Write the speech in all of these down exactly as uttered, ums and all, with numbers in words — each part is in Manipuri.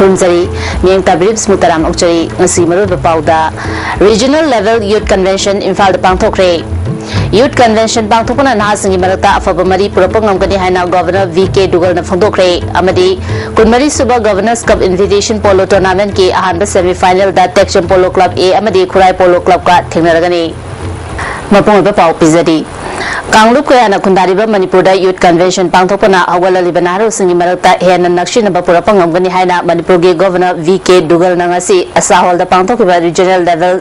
ꯈꯨꯔꯨꯝꯖꯔꯤ꯫ ꯃꯤꯌꯦꯡ ꯇꯥꯕꯤꯔꯤꯕꯁꯤꯕꯨ ꯇꯔꯥꯝꯅ ꯑꯣꯛꯆꯔꯤ꯫ ꯉꯁꯤ ꯃꯔꯨꯑꯣꯏꯕ ꯄꯥꯎꯗ, Regional Level Youth Convention ꯏꯝꯐꯥꯜꯗ ꯄꯥꯡꯊꯣꯛꯈ꯭ꯔꯦ꯫ Youth Convention ꯄꯥꯡꯊꯣꯛꯄꯅ ꯅꯍꯥꯁꯤꯡꯒꯤ ꯃꯔꯛꯇ ꯑꯐꯕ ꯃꯔꯤ ꯄꯨꯔꯛꯄ ꯉꯝꯒꯅꯤ ꯍꯥꯏꯅ Governor V K ꯗꯨꯒꯜꯅ ꯐꯣꯡꯗꯣꯛꯈ꯭ꯔꯦ꯫ ꯑꯃꯗꯤ ꯀꯨꯟꯃꯔꯤ ꯁꯨꯕ Governors Cup Invitation Polo Tournamentꯀꯤ ꯑꯍꯥꯟꯕ semifinalꯗ Tekchom Polo Club A ꯑꯃꯗꯤ ꯈꯨꯔꯥꯏ Polo Clubꯀ ꯊꯦꯡꯅꯔꯒꯅꯤ꯫ ꯃꯄꯨꯡ ꯑꯣꯏꯕ ꯄꯥꯎ ꯄꯤꯖꯔꯤ꯫ ꯀꯥꯡꯂꯨꯞ ꯀꯌꯥꯅ ꯈꯨꯟꯗꯥꯔꯤꯕ ꯃꯅꯤꯄꯨꯔꯗ Youth Convention ꯄꯥꯡꯊꯣꯛꯄꯅ ꯍꯧꯒꯠꯂꯛꯂꯤꯕ ꯅꯍꯥꯔꯣꯜꯁꯤꯡꯒꯤ ꯃꯔꯛꯇ ꯍꯦꯟꯅ ꯅꯛꯁꯤꯟꯅꯕ ꯄꯨꯔꯛꯄ ꯉꯝꯒꯅꯤ ꯍꯥꯏꯅ ꯃꯅꯤꯄꯨꯔꯒꯤ Governor V K ꯗꯨꯒꯜꯅ ꯉꯁꯤ ꯑꯁꯥ ꯍꯣꯜꯗ ꯄꯥꯡꯊꯣꯛꯈꯤꯕ Regional Level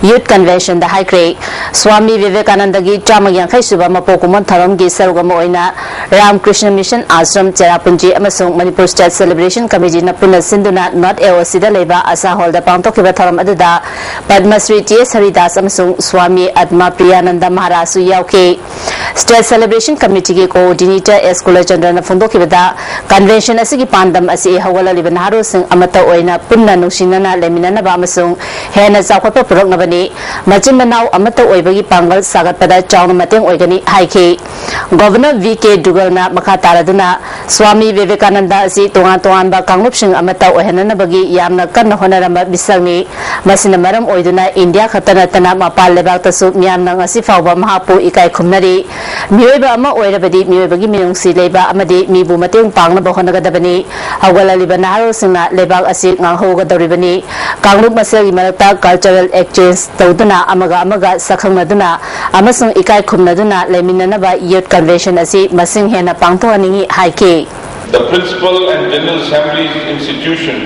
Youth Conventionꯗ ꯍꯥꯏꯈ꯭ꯔꯦ꯫ ꯁ꯭ꯋꯥꯃꯤ ꯚꯤꯕꯦꯀꯥꯅꯟꯗꯒꯤ ꯆꯥꯝꯃ ꯌꯥꯡꯈꯩ ꯁꯨꯕ ꯃꯄꯣꯛ ꯀꯨꯝꯑꯣꯟ ꯊꯧꯔꯝꯒꯤ ꯁꯔꯨꯛ ꯑꯃ ꯑꯣꯏꯅ ꯔꯥꯝ ꯀ꯭ꯔꯤꯁꯅ ꯃꯤꯁꯟ ꯑꯥꯁ꯭ꯔꯝ ꯆꯦꯔꯥꯄꯨꯟꯖꯤ ꯑꯃꯁꯨꯡ ꯃꯅꯤꯄꯨꯔ State Celebration Committeeꯅ ꯄꯨꯟꯅ ꯁꯤꯟꯗꯨꯅ North A O Cꯗ ꯂꯩꯕ ꯑꯁꯥ ꯍꯣꯜꯗ ꯄꯥꯡꯊꯣꯛꯈꯤꯕ ꯊꯧꯔꯝ ꯑꯗꯨꯗ ꯄꯗꯃꯁ꯭ꯔꯤ ꯇꯤ ꯑꯦꯁ ꯍꯔꯤꯗꯥꯁ ꯑꯃꯁꯨꯡ ꯁ꯭ꯋꯥꯃꯤ ꯑꯠꯃꯥ ꯄ꯭ꯔꯤꯌꯥꯅꯟꯗ ꯃꯍꯥꯔꯥꯖꯁꯨ ꯌꯥꯎꯈꯤ꯫ State Celebration Committeeꯒꯤ Coordinator ꯑꯦꯁ ꯀꯨꯂꯆꯟꯗ꯭ꯔꯅ ꯐꯣꯡꯗꯣꯛꯈꯤꯕꯗ, convention ꯑꯁꯤꯒꯤ ꯄꯥꯟꯗꯝ ꯑꯁꯤ ꯍꯧꯒꯠꯂꯛꯂꯤꯕ ꯅꯍꯥꯔꯣꯜꯁꯤꯡ ꯑꯃꯠꯇ ꯑꯣꯏꯅ ꯄꯨꯟꯅ ꯅꯨꯡꯁꯤꯅꯅ ꯂꯩꯃꯤꯟꯅꯅꯕ ꯑꯃꯁꯨꯡ ꯍꯦꯟꯅ ꯆꯥꯎꯈꯠꯄ ꯄꯨꯔꯛꯅꯕꯅꯤ꯫ ꯃꯆꯤꯟ ꯃꯅꯥꯎ ꯑꯃꯠꯇ ꯑꯣꯏꯕꯒꯤ ꯄꯥꯡꯒꯜ ꯁꯥꯒꯠꯄꯗ ꯆꯥꯎꯅ ꯃꯇꯦꯡ ꯑꯣꯏꯒꯅꯤ ꯍꯥꯏꯈꯤ꯫ Governor V K ꯗꯨꯒꯜꯅ ꯃꯈꯥ ꯇꯥꯔꯗꯨꯅ, ꯁ꯭ꯋꯥꯃꯤ ꯚꯤꯕꯦꯀꯥꯅꯟꯗ ꯑꯁꯤ ꯇꯣꯉꯥꯟ ꯇꯣꯉꯥꯟꯕ ꯀꯥꯡꯂꯨꯞꯁꯤꯡ ꯑꯃꯠꯇ ꯑꯣꯏꯍꯟꯅꯅꯕꯒꯤ ꯌꯥꯝꯅ ꯀꯟꯅ ꯍꯣꯠꯅꯔꯝꯕ ꯃꯤꯁꯛꯅꯤ꯫ ꯃꯁꯤꯅ ꯃꯔꯝ ꯑꯣꯏꯗꯨꯅ ꯏꯟꯗꯤꯌꯥ ꯈꯛꯇ ꯅꯠꯇꯅ ꯃꯄꯥꯟ ꯂꯩꯕꯥꯛꯇꯁꯨ ꯃꯤꯌꯥꯝꯅ ꯉꯁꯤ ꯐꯥꯎꯕ ꯃꯍꯥꯛꯄꯨ ꯏꯀꯥꯏ ꯈꯨꯝꯅꯔꯤ꯫ ꯃꯤꯑꯣꯏꯕ ꯑꯃ ꯑꯣꯏꯔꯕꯗꯤ ꯃꯤꯑꯣꯏꯕꯒꯤ ꯃꯤꯅꯨꯡꯁꯤ ꯂꯩꯕ ꯑꯃꯗꯤ ꯃꯤꯕꯨ ꯃꯇꯦꯡ ꯄꯥꯡꯅꯕ ꯍꯣꯠꯅꯒꯗꯕꯅꯤ꯫ ꯍꯧꯒꯠꯂꯛꯂꯤꯕ ꯅꯍꯥꯔꯣꯜꯁꯤꯡꯅ ꯂꯩꯕꯥꯛ ꯑꯁꯤ ꯉꯥꯛꯍꯧꯒꯗꯧꯔꯤꯕꯅꯤ꯫ ꯀꯥꯡꯂꯨꯞ ꯃꯁꯦꯜꯒꯤ ꯃꯔꯛꯇ cultural exchange ꯇꯧꯗꯨꯅ ꯑꯃꯒ ꯑꯃꯒ ꯁꯛꯈꯪꯅꯗꯨꯅ ꯑꯃꯁꯨꯡ ꯏꯀꯥꯏ ꯈꯨꯝꯅꯗꯨꯅ ꯂꯩꯃꯤꯟꯅꯅꯕ Youth Convention ꯑꯁꯤ ꯃꯁꯤꯡ ꯍꯦꯟꯅ ꯄꯥꯡꯊꯣꯛꯍꯟꯅꯤꯡꯏ ꯍꯥꯏꯈꯤ꯫ The Principal and General Assembly's institution,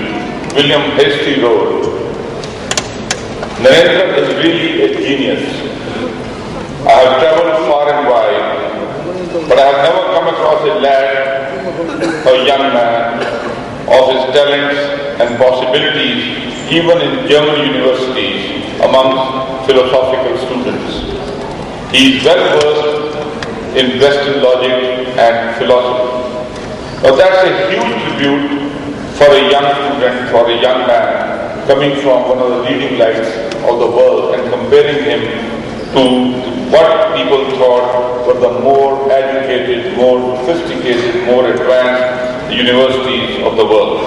William Hasty Road. Narendra is really a genius. I have traveled far and wide, but I have never come across a lad, a young man, of his talents and possibilities, even in German universities, amongst philosophical students. He is well versed in Western logic and philosophy. Now that's a huge tribute for a young student, for a young man, coming from one of the leading lights of the world and comparing him to what people thought were the more educated, more sophisticated, more advanced universities of the world.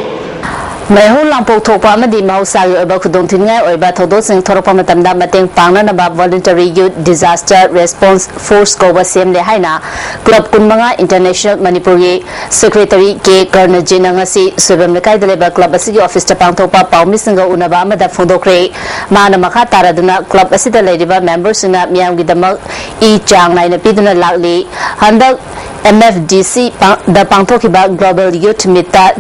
ꯃꯩꯍꯧ ꯂꯥꯡꯄꯣꯛ ꯊꯣꯛꯄ ꯑꯃꯗꯤ ꯃꯍꯧꯁꯥꯒꯤ ꯑꯣꯏꯕ ꯈꯨꯗꯣꯡꯊꯤꯅꯤꯡꯉꯥꯏ ꯑꯣꯏꯕ ꯊꯧꯗꯣꯛꯁꯤꯡ ꯊꯣꯔꯛꯄ ꯃꯇꯝꯗ ꯃꯇꯦꯡ ꯄꯥꯡꯅꯅꯕ Voluntary Youth Disaster Response Force ꯀꯧꯕ ꯁꯦꯝꯂꯦ ꯍꯥꯏꯅ ꯀ꯭ꯂꯕ ꯀꯨꯟꯃꯉꯥ International ꯃꯅꯤꯄꯨꯔꯒꯤ ꯁꯦꯀ꯭ꯔꯦꯇꯔꯤ ꯀꯦ ꯀꯔꯅꯖꯤꯠꯅ ꯉꯁꯤ ꯁꯣꯏꯕꯝ ꯂꯩꯀꯥꯏꯗ ꯂꯩꯕ ꯀ꯭ꯂꯕ ꯑꯁꯤꯒꯤ ꯑꯣꯐꯤꯁꯇ ꯄꯥꯡꯊꯣꯛꯄ ꯄꯥꯎꯃꯤꯁꯤꯡꯒ ꯎꯅꯕ ꯑꯃꯗ ꯐꯣꯡꯗꯣꯛꯈ꯭ꯔꯦ꯫ ꯃꯥꯅ ꯃꯈꯥ ꯇꯥꯔꯗꯨꯅ ꯀ꯭ꯂꯕ ꯑꯁꯤꯗ ꯂꯩꯔꯤꯕ ꯃꯦꯝꯕꯔꯁꯤꯡꯅ ꯃꯤꯌꯥꯝꯒꯤꯗꯃꯛ ꯏ ꯆꯥꯡ ꯅꯥꯏꯅ ꯄꯤꯗꯨꯅ ꯂꯥꯛꯂꯤ꯫ ꯍꯟꯗꯛ M F D C ꯄꯥꯡ-, ꯗ ꯄꯥꯡꯊꯣꯛꯈꯤꯕ Global Youth Meetꯇ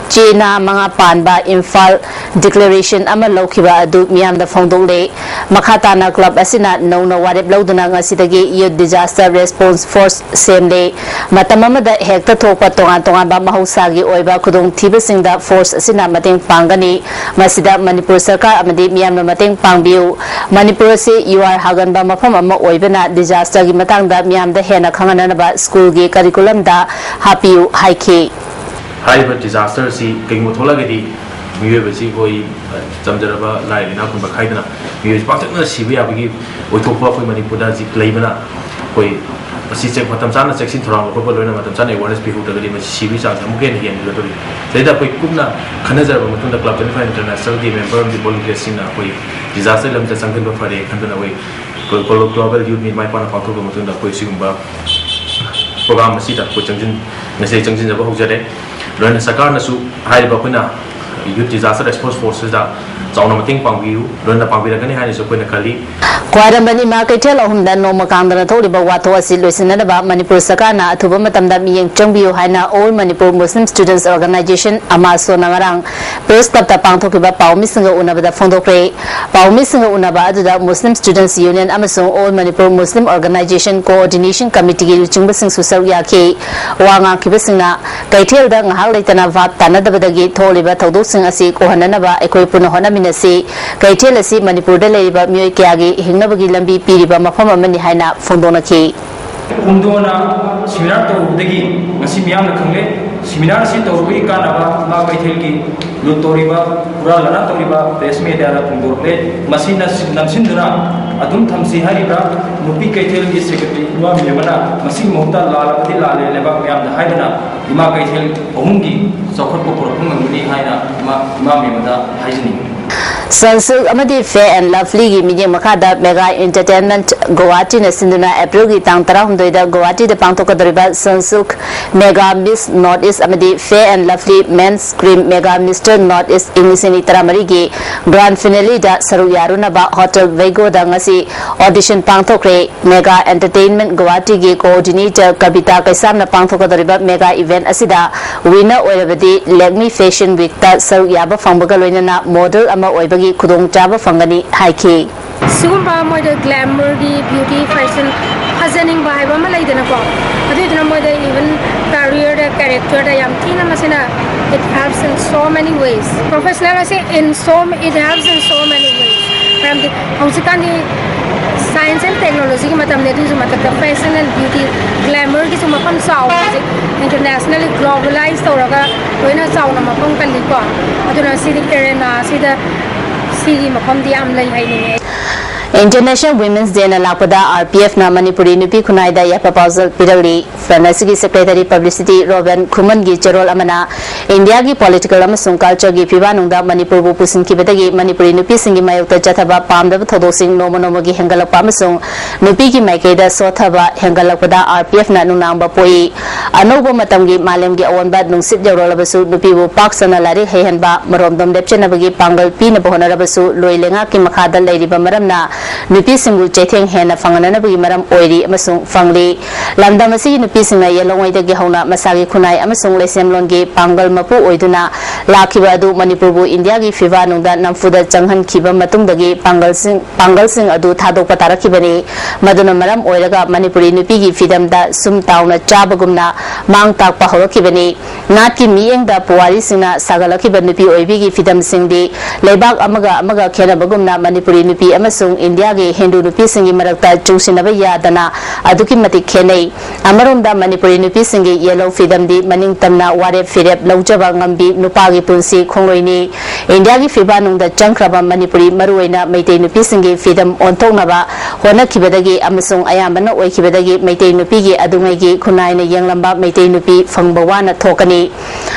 ꯆꯦꯅꯥ ꯃꯉꯥ ꯄꯥꯟꯕ ꯏꯝꯐꯥꯜ Declaration ꯑꯃ ꯂꯧꯈꯤꯕ ꯑꯗꯨ ꯃꯤꯌꯥꯝꯗ ꯐꯣꯡꯗꯣꯛꯂꯦ꯫ ꯃꯈꯥ ꯇꯥꯅ ꯀ꯭ꯂꯕ ꯑꯁꯤꯅ ꯅꯧꯅ ꯋꯥꯔꯦꯞ ꯂꯧꯗꯨꯅ ꯉꯁꯤꯗꯒꯤ Youth Disaster Response Force ꯁꯦꯝꯂꯦ꯫ ꯃꯇꯝ ꯑꯃꯗ ꯍꯦꯛꯇ ꯊꯣꯛꯄ ꯇꯣꯉꯥꯟ ꯇꯣꯉꯥꯟꯕ ꯃꯍꯧꯁꯥꯒꯤ ꯑꯣꯏꯕ ꯈꯨꯗꯣꯡꯊꯤꯕꯁꯤꯡꯗ ꯐꯣꯔꯁ ꯑꯁꯤꯅ ꯃꯇꯦꯡ ꯄꯥꯡꯒꯅꯤ꯫ ꯃꯁꯤꯗ ꯃꯅꯤꯄꯨꯔ ꯁꯔꯀꯥꯔ ꯑꯃꯗꯤ ꯃꯤꯌꯥꯝꯅ ꯃꯇꯦꯡ ꯄꯥꯡꯕꯤꯌꯨ꯫ ꯃꯅꯤꯄꯨꯔ ꯑꯁꯤ ꯌꯨ ꯑꯥꯔ ꯍꯥꯒꯟꯕ ꯃꯐꯝ ꯑꯃ ꯑꯣꯏꯕꯅ disasterꯒꯤ ꯃꯇꯥꯡꯗ ꯃꯤꯌꯥꯝꯗ ꯍꯦꯟꯅ ꯈꯪꯍꯟꯅꯅꯕ ꯁ꯭ꯀꯨꯜꯒꯤ ꯀꯔꯤꯀꯨꯂꯝꯗ ꯍꯥꯞꯄꯤꯌꯨ ꯍꯥꯏꯈꯤ꯫ ꯍꯥꯏꯔꯤꯕ disasterꯁꯤ ꯀꯩꯒꯨꯝꯕ ꯊꯣꯛꯂꯛꯑꯒꯗꯤ ꯃꯤꯑꯣꯏꯕꯁꯤ ꯑꯩꯈꯣꯏ, ꯑ, ꯆꯝꯖꯔꯕ ꯂꯥꯏꯔ ꯏꯅꯥꯛ ꯈꯨꯟꯕ ꯈꯥꯏꯗꯅ ꯃꯤꯑꯣꯏꯕꯁꯤ ꯄꯥꯛꯇꯛꯅꯅ ꯁꯤꯕ ꯌꯥꯕꯒꯤ ꯑꯣꯏꯊꯣꯛꯄ ꯑꯩꯈꯣꯏ ꯃꯅꯤꯄꯨꯔꯗ ꯍꯧꯖꯤꯛ ꯂꯩꯕꯅ ꯑꯩꯈꯣꯏ ꯃꯁꯤ ꯆꯦꯛ-, ꯃꯇꯝ ꯆꯥꯅ ꯆꯦꯛꯁꯤꯟ ꯊꯧꯔꯥꯡ ꯂꯧꯈꯠꯄ ꯂꯣꯏꯅ ꯃꯇꯝ ꯆꯥꯅ awareness ꯄꯤꯍꯧꯗ꯭ꯔꯒꯗꯤ ꯃꯁꯤ ꯁꯤꯕꯒꯤ ꯆꯥꯡꯁꯤ ꯑꯃꯨꯛꯀ ꯍꯦꯟꯅ ꯍꯦꯟꯒꯠꯂꯛꯇꯣꯔꯤꯕꯅꯤ꯫ ꯁꯤꯗꯩꯗ ꯑꯩꯈꯣꯏ ꯀꯨꯞꯅ ꯈꯟꯅꯖꯔꯕ ꯃꯇꯨꯡꯗ Club twenty five Internationalꯒꯤ member ꯑꯃꯗꯤ volunteerꯁꯤꯡꯅ ꯑꯩꯈꯣꯏ disaster ꯂꯝꯗ ꯆꯪꯁꯤꯟꯕ ꯐꯔꯦ ꯈꯟꯗꯨꯅ ꯑꯩꯈꯣꯏ Glo-, Glo-, Global Youth Meet ꯃꯥꯏ ꯄꯥꯛꯅ ꯄꯥꯡꯊꯣꯛꯈ꯭ꯔꯕ ꯃꯇꯨꯡꯗ ꯑꯩꯈꯣꯏ ꯁꯤꯒꯨꯝꯕ program ꯑꯁꯤꯗ ꯑꯩꯈꯣꯏ ꯆꯪꯁꯤꯟ-, ꯉꯁꯤ ꯆꯪꯁꯤꯟꯖꯕ ꯍꯧꯖꯔꯦ꯫ ꯂꯣꯏꯅ ꯁꯔꯀꯥꯔꯅꯁꯨ ꯍꯥꯏꯔꯤꯕ ꯑꯩꯈꯣꯏꯅ Youth Disaster Response Forceꯁꯤꯗ ꯆꯥꯎꯅ ꯃꯇꯦꯡ ꯄꯥꯡꯕꯤꯌꯨ, ꯂꯣꯏꯅ ꯄꯥꯡꯕꯤꯔꯛꯀꯅꯤ ꯍꯥꯏꯅꯁꯨ ꯑꯩꯈꯣꯏꯅ ꯈꯜꯂꯤ꯫ ꯈ꯭ꯋꯥꯏꯔꯝꯕꯟ ꯏꯃꯥ ꯀꯩꯊꯦꯜ ꯑꯍꯨꯝꯗ ꯅꯣꯡꯃ ꯀꯥꯡꯗꯅ ꯊꯣꯛꯂꯤꯕ ꯋꯥꯊꯣꯛ ꯑꯁꯤ ꯂꯣꯏꯁꯤꯟꯅꯅꯕ ꯃꯅꯤꯄꯨꯔ ꯁꯔꯀꯥꯔꯅ ꯑꯊꯨꯕ ꯃꯇꯝꯗ ꯃꯤꯠꯌꯦꯡ ꯆꯪꯕꯤꯌꯨ ꯍꯥꯏꯅ All Manipur Muslim Students Organisation, ꯑꯃꯥꯁꯣꯅ ꯉꯔꯥꯡ Press Clubꯇ ꯄꯥꯡꯊꯣꯛꯈꯤꯕ ꯄꯥꯎꯃꯤꯁꯤꯡꯒ ꯎꯅꯕꯗ ꯐꯣꯡꯗꯣꯛꯈ꯭ꯔꯦ꯫ ꯄꯥꯎꯃꯤꯁꯤꯡꯒ ꯎꯅꯕ ꯑꯗꯨꯗ Muslim Students Union ꯑꯃꯁꯨꯡ All Manipur Muslim Organisation Coordination Committeeꯒꯤ ꯂꯨꯆꯤꯡꯕꯁꯤꯡꯁꯨ ꯁꯔꯨꯛ ꯌꯥꯈꯤ꯫ ꯋꯥ ꯉꯥꯡꯈꯤꯕꯁꯤꯡꯅ ꯀꯩꯊꯦꯜꯗ ꯉꯥꯏꯍꯥꯛ ꯂꯩꯇꯅ ꯚꯥꯞ ꯇꯥꯅꯗꯕꯗꯒꯤ ꯊꯣꯛꯂꯤꯕ ꯊꯧꯗꯣꯛꯁꯤꯡ ꯑꯁꯤ ꯀꯣꯛꯍꯟꯅꯅꯕ ꯑꯩꯈꯣꯏ ꯄꯨꯟꯅ ꯍꯣꯠꯅꯃꯤꯟꯅꯁꯤ꯫ ꯀꯩꯊꯦꯜ ꯑꯁꯤ ꯃꯅꯤꯄꯨꯔꯗ ꯂꯩꯔꯤꯕ ꯃꯤꯑꯣꯏ ꯀꯌꯥꯒꯤ ꯍꯤꯡꯅꯕꯒꯤ ꯂꯝꯕꯤ ꯄꯤꯔꯤꯕ ꯃꯐꯝ ꯑꯃꯅꯤ ꯍꯥꯏꯅ ꯐꯣꯡꯗꯣꯛꯅꯈꯤ꯫ ꯄꯨꯡꯗꯣꯟꯅ seminar ꯇꯧꯔꯨꯕꯗꯒꯤ ꯉꯁꯤ ꯃꯤꯌꯥꯝꯅ ꯈꯪꯂꯦ꯫ Seminar ꯑꯁꯤ ꯇꯧꯔꯨꯕꯒꯤ ꯀꯥꯟꯅꯕ ꯏꯃꯥ ꯀꯩꯊꯦꯜꯒꯤ ꯂꯨꯠ ꯇꯧꯔꯤꯕ, ꯍꯨꯔꯥꯟ ꯂꯥꯟꯅ ꯇꯧꯔꯤꯕ press mediaꯗ ꯐꯣꯡꯗꯣꯔꯛꯂꯦ꯫ ꯃꯁꯤ ꯅꯝꯁꯤꯟꯗꯨꯅ ꯑꯗꯨꯝ ꯊꯝꯁꯤ ꯍꯥꯏꯔꯤꯕ꯭ꯔꯥ? ꯅꯨꯄꯤ ꯀꯩꯊꯦꯜꯒꯤ ꯁꯦꯀ꯭ꯔꯦꯇꯔꯤ ꯏꯃꯥ ꯃꯦꯝ ꯑꯃꯅ ꯃꯁꯤꯒꯤ ꯃꯍꯨꯠꯇ ꯂꯥꯜꯂꯕꯗꯤ ꯂꯥꯜꯂꯦ ꯂꯩꯕꯥꯛ ꯃꯤꯌꯥꯝꯗ ꯍꯥꯏꯗꯅ ꯏꯃꯥ ꯀꯩꯊꯦꯜ ꯑꯍꯨꯝꯒꯤ ꯆꯥꯎꯈꯠꯄ ꯄꯨꯔꯛꯄ ꯉꯝꯒꯅꯤ ꯍꯥꯏꯅ ꯏꯃꯥ ꯏꯃꯥ ꯃꯦꯝ ꯑꯃꯗ ꯍꯥꯏꯖꯅꯤꯡꯏ꯫ ꯁꯟꯁꯤꯜꯛ ꯑꯃꯗꯤ ꯐꯦ ꯑꯦꯟ ꯂꯚꯂꯤꯒꯤ ꯃꯤꯠꯌꯦꯡ ꯃꯈꯥꯗ ꯃꯦꯒꯥ ꯑꯦꯟꯇꯔꯇꯦꯟꯃꯦꯟꯠ ꯒꯨꯋꯥꯍꯥꯇꯤꯅ ꯁꯤꯟꯗꯨꯅ ꯑꯦꯄ꯭ꯔꯤꯜꯒꯤ ꯇꯥꯡ ꯇꯔꯥꯍꯨꯝꯗꯣꯏꯗ ꯒꯨꯋꯥꯍꯥꯇꯤꯗ ꯄꯥꯡꯊꯣꯛꯀꯗꯧꯔꯤꯕ Sunsilk mega miss north east ꯑꯃꯗꯤ fair and lovely men's cream mega mister north east ꯏꯪ ꯂꯤꯁꯤꯡ ꯑꯅꯤ ꯇꯔꯥꯃꯔꯤꯒꯤ ꯒ꯭ꯔꯥꯟ ꯐꯤꯅꯦꯂꯤꯗ ꯁꯔꯨꯛ ꯌꯥꯔꯨꯅꯕ ꯍꯣꯇꯦꯜ ꯋꯦꯒꯣꯗ ꯉꯁꯤ ꯑꯣꯗꯤꯁꯟ ꯄꯥꯡꯊꯣꯛꯈ꯭ꯔꯦ꯫ ꯃꯦꯒꯥ ꯑꯦꯟꯇꯔꯇꯦꯟꯃꯦꯟꯠ ꯒꯨꯋꯥꯍꯥꯇꯤꯒꯤ ꯀꯣꯑꯣꯔꯗꯤꯅꯦꯇꯔ ꯀꯕꯤꯇꯥ ꯀꯩꯁꯥꯝꯅ ꯄꯥꯡꯊꯣꯛꯀꯗꯧꯔꯤꯕ ꯃꯦꯒꯥ ꯏꯚꯦꯟꯠ ꯑꯁꯤꯗ ꯋꯤꯟꯅꯔ ꯑꯣꯏꯔꯕꯗꯤ ꯂꯦꯛꯃꯤ ꯐꯦꯁꯟ ꯋꯤꯛꯇ ꯁꯔꯨꯛ ꯌꯥꯕ ꯐꯪꯕꯒ ꯂꯣꯏꯅꯅ ꯃꯣꯗꯦꯜ ꯑꯃ ꯑꯣꯏꯕꯒꯤ ꯈꯨꯗꯣꯡꯆꯥꯕ ꯐꯪꯒꯅꯤ ꯍꯥꯏꯈꯤ꯫ ꯁꯤꯒꯨꯝꯕ ꯃꯣꯏꯗ ꯒ꯭ꯂꯦꯃꯔꯒꯤ ꯕ꯭ꯌꯨꯇꯤ ꯐꯦꯁꯟ ꯐꯖꯅꯤꯡꯕ ꯍꯥꯏꯕ ꯑꯃ ꯂꯩꯗꯅꯀꯣ, ꯑꯗꯨꯏꯗꯨꯅ ꯃꯣꯏꯗ ꯏꯚꯟ ꯀꯦꯔꯤꯌꯔꯗ ꯀꯦꯔꯦꯛꯇꯔꯗ ꯌꯥꯝ ꯊꯤꯅ ꯃꯁꯤꯅ it helps in so many ways professional ꯑꯁꯤ in so it helps in so many ways꯫ ꯃꯔꯝꯗꯤ ꯍꯧꯖꯤꯛꯀꯥꯟꯗꯤ ꯁꯥꯏꯟꯁ ꯑꯦꯟ ꯇꯦꯛꯅꯣꯂꯣꯖꯤꯒꯤ ꯃꯇꯝꯅꯤ, ꯑꯗꯨꯒꯤꯁꯨ ꯃꯊꯛꯇ ꯐꯦꯁꯟ ꯑꯦꯟ ꯕ꯭ꯌꯨꯇꯤ ꯒ꯭ꯂꯦꯃꯔꯒꯤꯁꯨ ꯃꯐꯝ ꯆꯥꯎꯕ ꯍꯧꯖꯤꯛ ꯏꯟꯇꯔꯅꯦꯁꯅꯦꯜꯂꯤ ꯒ꯭ꯂꯣꯕꯦꯂꯥꯏꯁ ꯇꯧꯔꯒ ꯂꯣꯏꯅ ꯆꯥꯎꯅ ꯃꯐꯝ ꯀꯜꯂꯤꯀꯣ꯫ ꯑꯗꯨꯅ ꯁꯤꯗꯤ ꯑꯦꯔꯦꯅꯥ ꯑꯁꯤꯗ ꯁꯤꯒꯤ ꯃꯐꯝꯗꯤ ꯌꯥꯝ ꯂꯩ ꯍꯥꯏꯅꯤꯡꯉꯦ꯫ ꯏꯟꯇꯔꯅꯦꯁꯅꯦꯜ ꯋꯤꯃꯦꯟꯁ ꯗꯦꯅ ꯂꯥꯛꯄꯗ ꯑꯥꯔ ꯄꯤ ꯑꯦꯐꯅ ꯃꯅꯤꯄꯨꯔꯤ ꯅꯨꯄꯤ ꯈꯨꯟꯅꯥꯏꯗ ꯌꯥꯏꯐ ꯄꯥꯎꯖꯦꯜ ꯄꯤꯔꯛꯂꯤ꯫ ꯐ꯭ꯔꯟ ꯑꯁꯤꯒꯤ ꯁꯦꯀ꯭ꯔꯦꯇꯔꯤ ꯄꯕ꯭ꯂꯤꯁꯤꯇꯤ ꯔꯣꯕꯦꯟ ꯈꯨꯃꯟꯒꯤ ꯆꯦꯔꯣꯜ ꯑꯃꯅ ꯏꯟꯗꯤꯌꯥꯒꯤ ꯄꯣꯂꯤꯇꯤꯀꯦꯜ ꯑꯃꯁꯨꯡ ꯀꯜꯆꯔꯒꯤ ꯐꯤꯕꯥꯛꯅꯨꯡꯗ ꯃꯅꯤꯄꯨꯔꯕꯨ ꯄꯨꯁꯤꯟꯈꯤꯕꯗꯒꯤ ꯃꯅꯤꯄꯨꯔꯤ ꯅꯨꯄꯤꯁꯤꯡꯒꯤ ꯃꯥꯌꯣꯛꯇ ꯆꯠꯊꯕ ꯄꯥꯝꯗꯕ ꯊꯧꯗꯣꯛꯁꯤꯡ ꯅꯣꯡꯃ ꯅꯣꯡꯃꯒꯤ ꯍꯦꯟꯒꯠꯂꯛꯄ ꯑꯃꯁꯨꯡ ꯅꯨꯄꯤꯒꯤ ꯃꯥꯏꯀꯩꯗ ꯁꯣꯠꯊꯕ ꯍꯦꯟꯒꯠꯂꯛꯄꯗ ꯑꯥꯔ ꯄꯤ ꯑꯦꯐꯅ ꯅꯨꯡꯅꯥꯡꯕ ꯄꯣꯛꯏ꯫ ꯑꯅꯧꯕ ꯃꯇꯝꯒꯤ ꯃꯥꯂꯦꯝꯒꯤ ꯑꯑꯣꯟꯕ ꯅꯨꯡꯁꯤꯠ ꯌꯧꯔꯛꯂꯕꯁꯨ ꯅꯨꯄꯤꯕꯨ ꯄꯥꯛ ꯁꯟꯅ ꯂꯥꯏꯔꯤꯛ ꯍꯩꯍꯟꯕ, ꯃꯔꯣꯝꯗꯣꯝ ꯂꯦꯞꯆꯅꯕꯒꯤ ꯄꯥꯡꯒꯜ ꯄꯤꯅꯕ ꯍꯣꯠꯅꯔꯕꯁꯨ ꯂꯣꯏ ꯂꯩꯉꯥꯛꯀꯤ ꯃꯈꯥꯗ ꯂꯩꯔꯤꯕ ꯃꯔꯝꯅ ꯅꯨꯄꯤꯁꯤꯡꯕꯨ ꯆꯩꯊꯦꯡ ꯍꯦꯟꯅ ꯐꯪꯍꯟꯅꯅꯕꯒꯤ ꯃꯔꯝ ꯑꯣꯏꯔꯤ ꯑꯃꯁꯨꯡ ꯐꯪꯂꯤ꯫ ꯂꯝꯗꯝ ꯑꯁꯤꯒꯤ ꯅꯨꯄꯤꯁꯤꯡꯅ ꯌꯦꯜꯂꯣꯡꯉꯩꯗꯒꯤ ꯍꯧꯅ ꯃꯁꯥꯒꯤ ꯈꯨꯟꯅꯥꯏ ꯑꯃꯁꯨꯡ ꯂꯩꯁꯦꯝꯂꯣꯟꯒꯤ ꯄꯥꯡꯒꯜ ꯃꯄꯨ ꯑꯣꯏꯗꯨꯅ ꯂꯥꯛꯈꯤꯕ ꯑꯗꯨ ꯃꯅꯤꯄꯨꯔꯕꯨ ꯏꯟꯗꯤꯌꯥꯒꯤ ꯐꯤꯕꯥꯅꯨꯡꯗ ꯅꯝꯐꯨꯗ ꯆꯪꯍꯟꯈꯤꯕ ꯃꯇꯨꯡꯗꯒꯤ ꯄꯥꯡꯒꯜꯁꯤꯡ, ꯄꯥꯡꯒꯜꯁꯤꯡ ꯑꯗꯨ ꯊꯥꯗꯣꯛꯄ ꯇꯥꯔꯛꯈꯤꯕꯅꯤ꯫ ꯃꯗꯨꯅ ꯃꯔꯝ ꯑꯣꯏꯔꯒ ꯃꯅꯤꯄꯨꯔꯤ ꯅꯨꯄꯤꯒꯤ ꯐꯤꯗꯝꯗ ꯁꯨꯝ ꯇꯥꯎꯅ ꯆꯥꯕꯒꯨꯝꯅ ꯃꯥꯡ ꯇꯥꯛꯄ ꯍꯧꯔꯛꯈꯤꯕꯅꯤ꯫ ꯅꯥꯠꯀꯤ ꯃꯤꯠꯌꯦꯡꯗ ꯄꯨꯋꯥꯔꯤꯁꯤꯡꯅ ꯁꯥꯒꯠꯂꯛꯈꯤꯕ ꯅꯨꯄꯤ ꯑꯣꯏꯕꯤꯒꯤ ꯐꯤꯗꯝꯁꯤꯡꯗꯤ ꯂꯩꯕꯥꯛ ꯑꯃꯒ ꯑꯃꯒ ꯈꯦꯠꯅꯕꯒꯨꯝꯅ ꯃꯅꯤꯄꯨꯔꯤ ꯅꯨꯄꯤ ꯑꯃꯁꯨꯡ ꯏꯟꯗꯤꯌꯥꯒꯤ ꯍꯤꯟꯗꯨ ꯅꯨꯄꯤꯁꯤꯡꯒꯤ ꯃꯔꯛꯇ ꯆꯨꯡꯁꯤꯟꯅꯕ ꯌꯥꯗꯅ ꯑꯗꯨꯛꯀꯤ ꯃꯇꯤꯛ ꯈꯦꯠꯅꯩ꯫ ꯑꯃꯔꯣꯝꯗ ꯃꯅꯤꯄꯨꯔꯤ ꯅꯨꯄꯤꯁꯤꯡꯒꯤ ꯌꯦꯜꯍꯧ ꯐꯤꯗꯝꯗꯤ ꯃꯅꯤꯡ ꯇꯝꯅ ꯋꯥꯔꯦꯞ ꯐꯤꯔꯦꯞ ꯂꯧꯖꯕ ꯉꯝꯕꯤ ꯅꯨꯄꯥꯒꯤ ꯄꯨꯟꯁꯤ ꯈꯣꯡꯂꯣꯏꯅꯤ꯫ ꯏꯟꯗꯤꯌꯥꯒꯤ ꯐꯤꯕꯥ ꯅꯨꯡꯗ ꯆꯪꯈ꯭ꯔꯕ ꯃꯅꯤꯄꯨꯔꯤ, ꯃꯔꯨꯑꯣꯏꯅ ꯃꯩꯇꯩ ꯅꯨꯄꯤꯁꯤꯡꯒꯤ ꯐꯤꯗꯝ ꯑꯣꯟꯊꯣꯛꯅꯕ ꯍꯣꯠꯅꯈꯤꯕꯗꯒꯤ ꯑꯃꯁꯨꯡ ꯑꯌꯥꯝꯕꯅ ꯑꯣꯏꯈꯤꯕꯗꯒꯤ ꯃꯩꯇꯩ ꯅꯨꯄꯤꯒꯤ ꯑꯗꯨꯉꯩꯒꯤ ꯈꯨꯟꯅꯥꯏꯅ ꯌꯦꯡꯂꯝꯕ ꯃꯩꯇꯩ ꯅꯨꯄꯤ ꯐꯪꯕ ꯋꯥꯅ ꯊꯣꯛꯀꯅꯤ꯫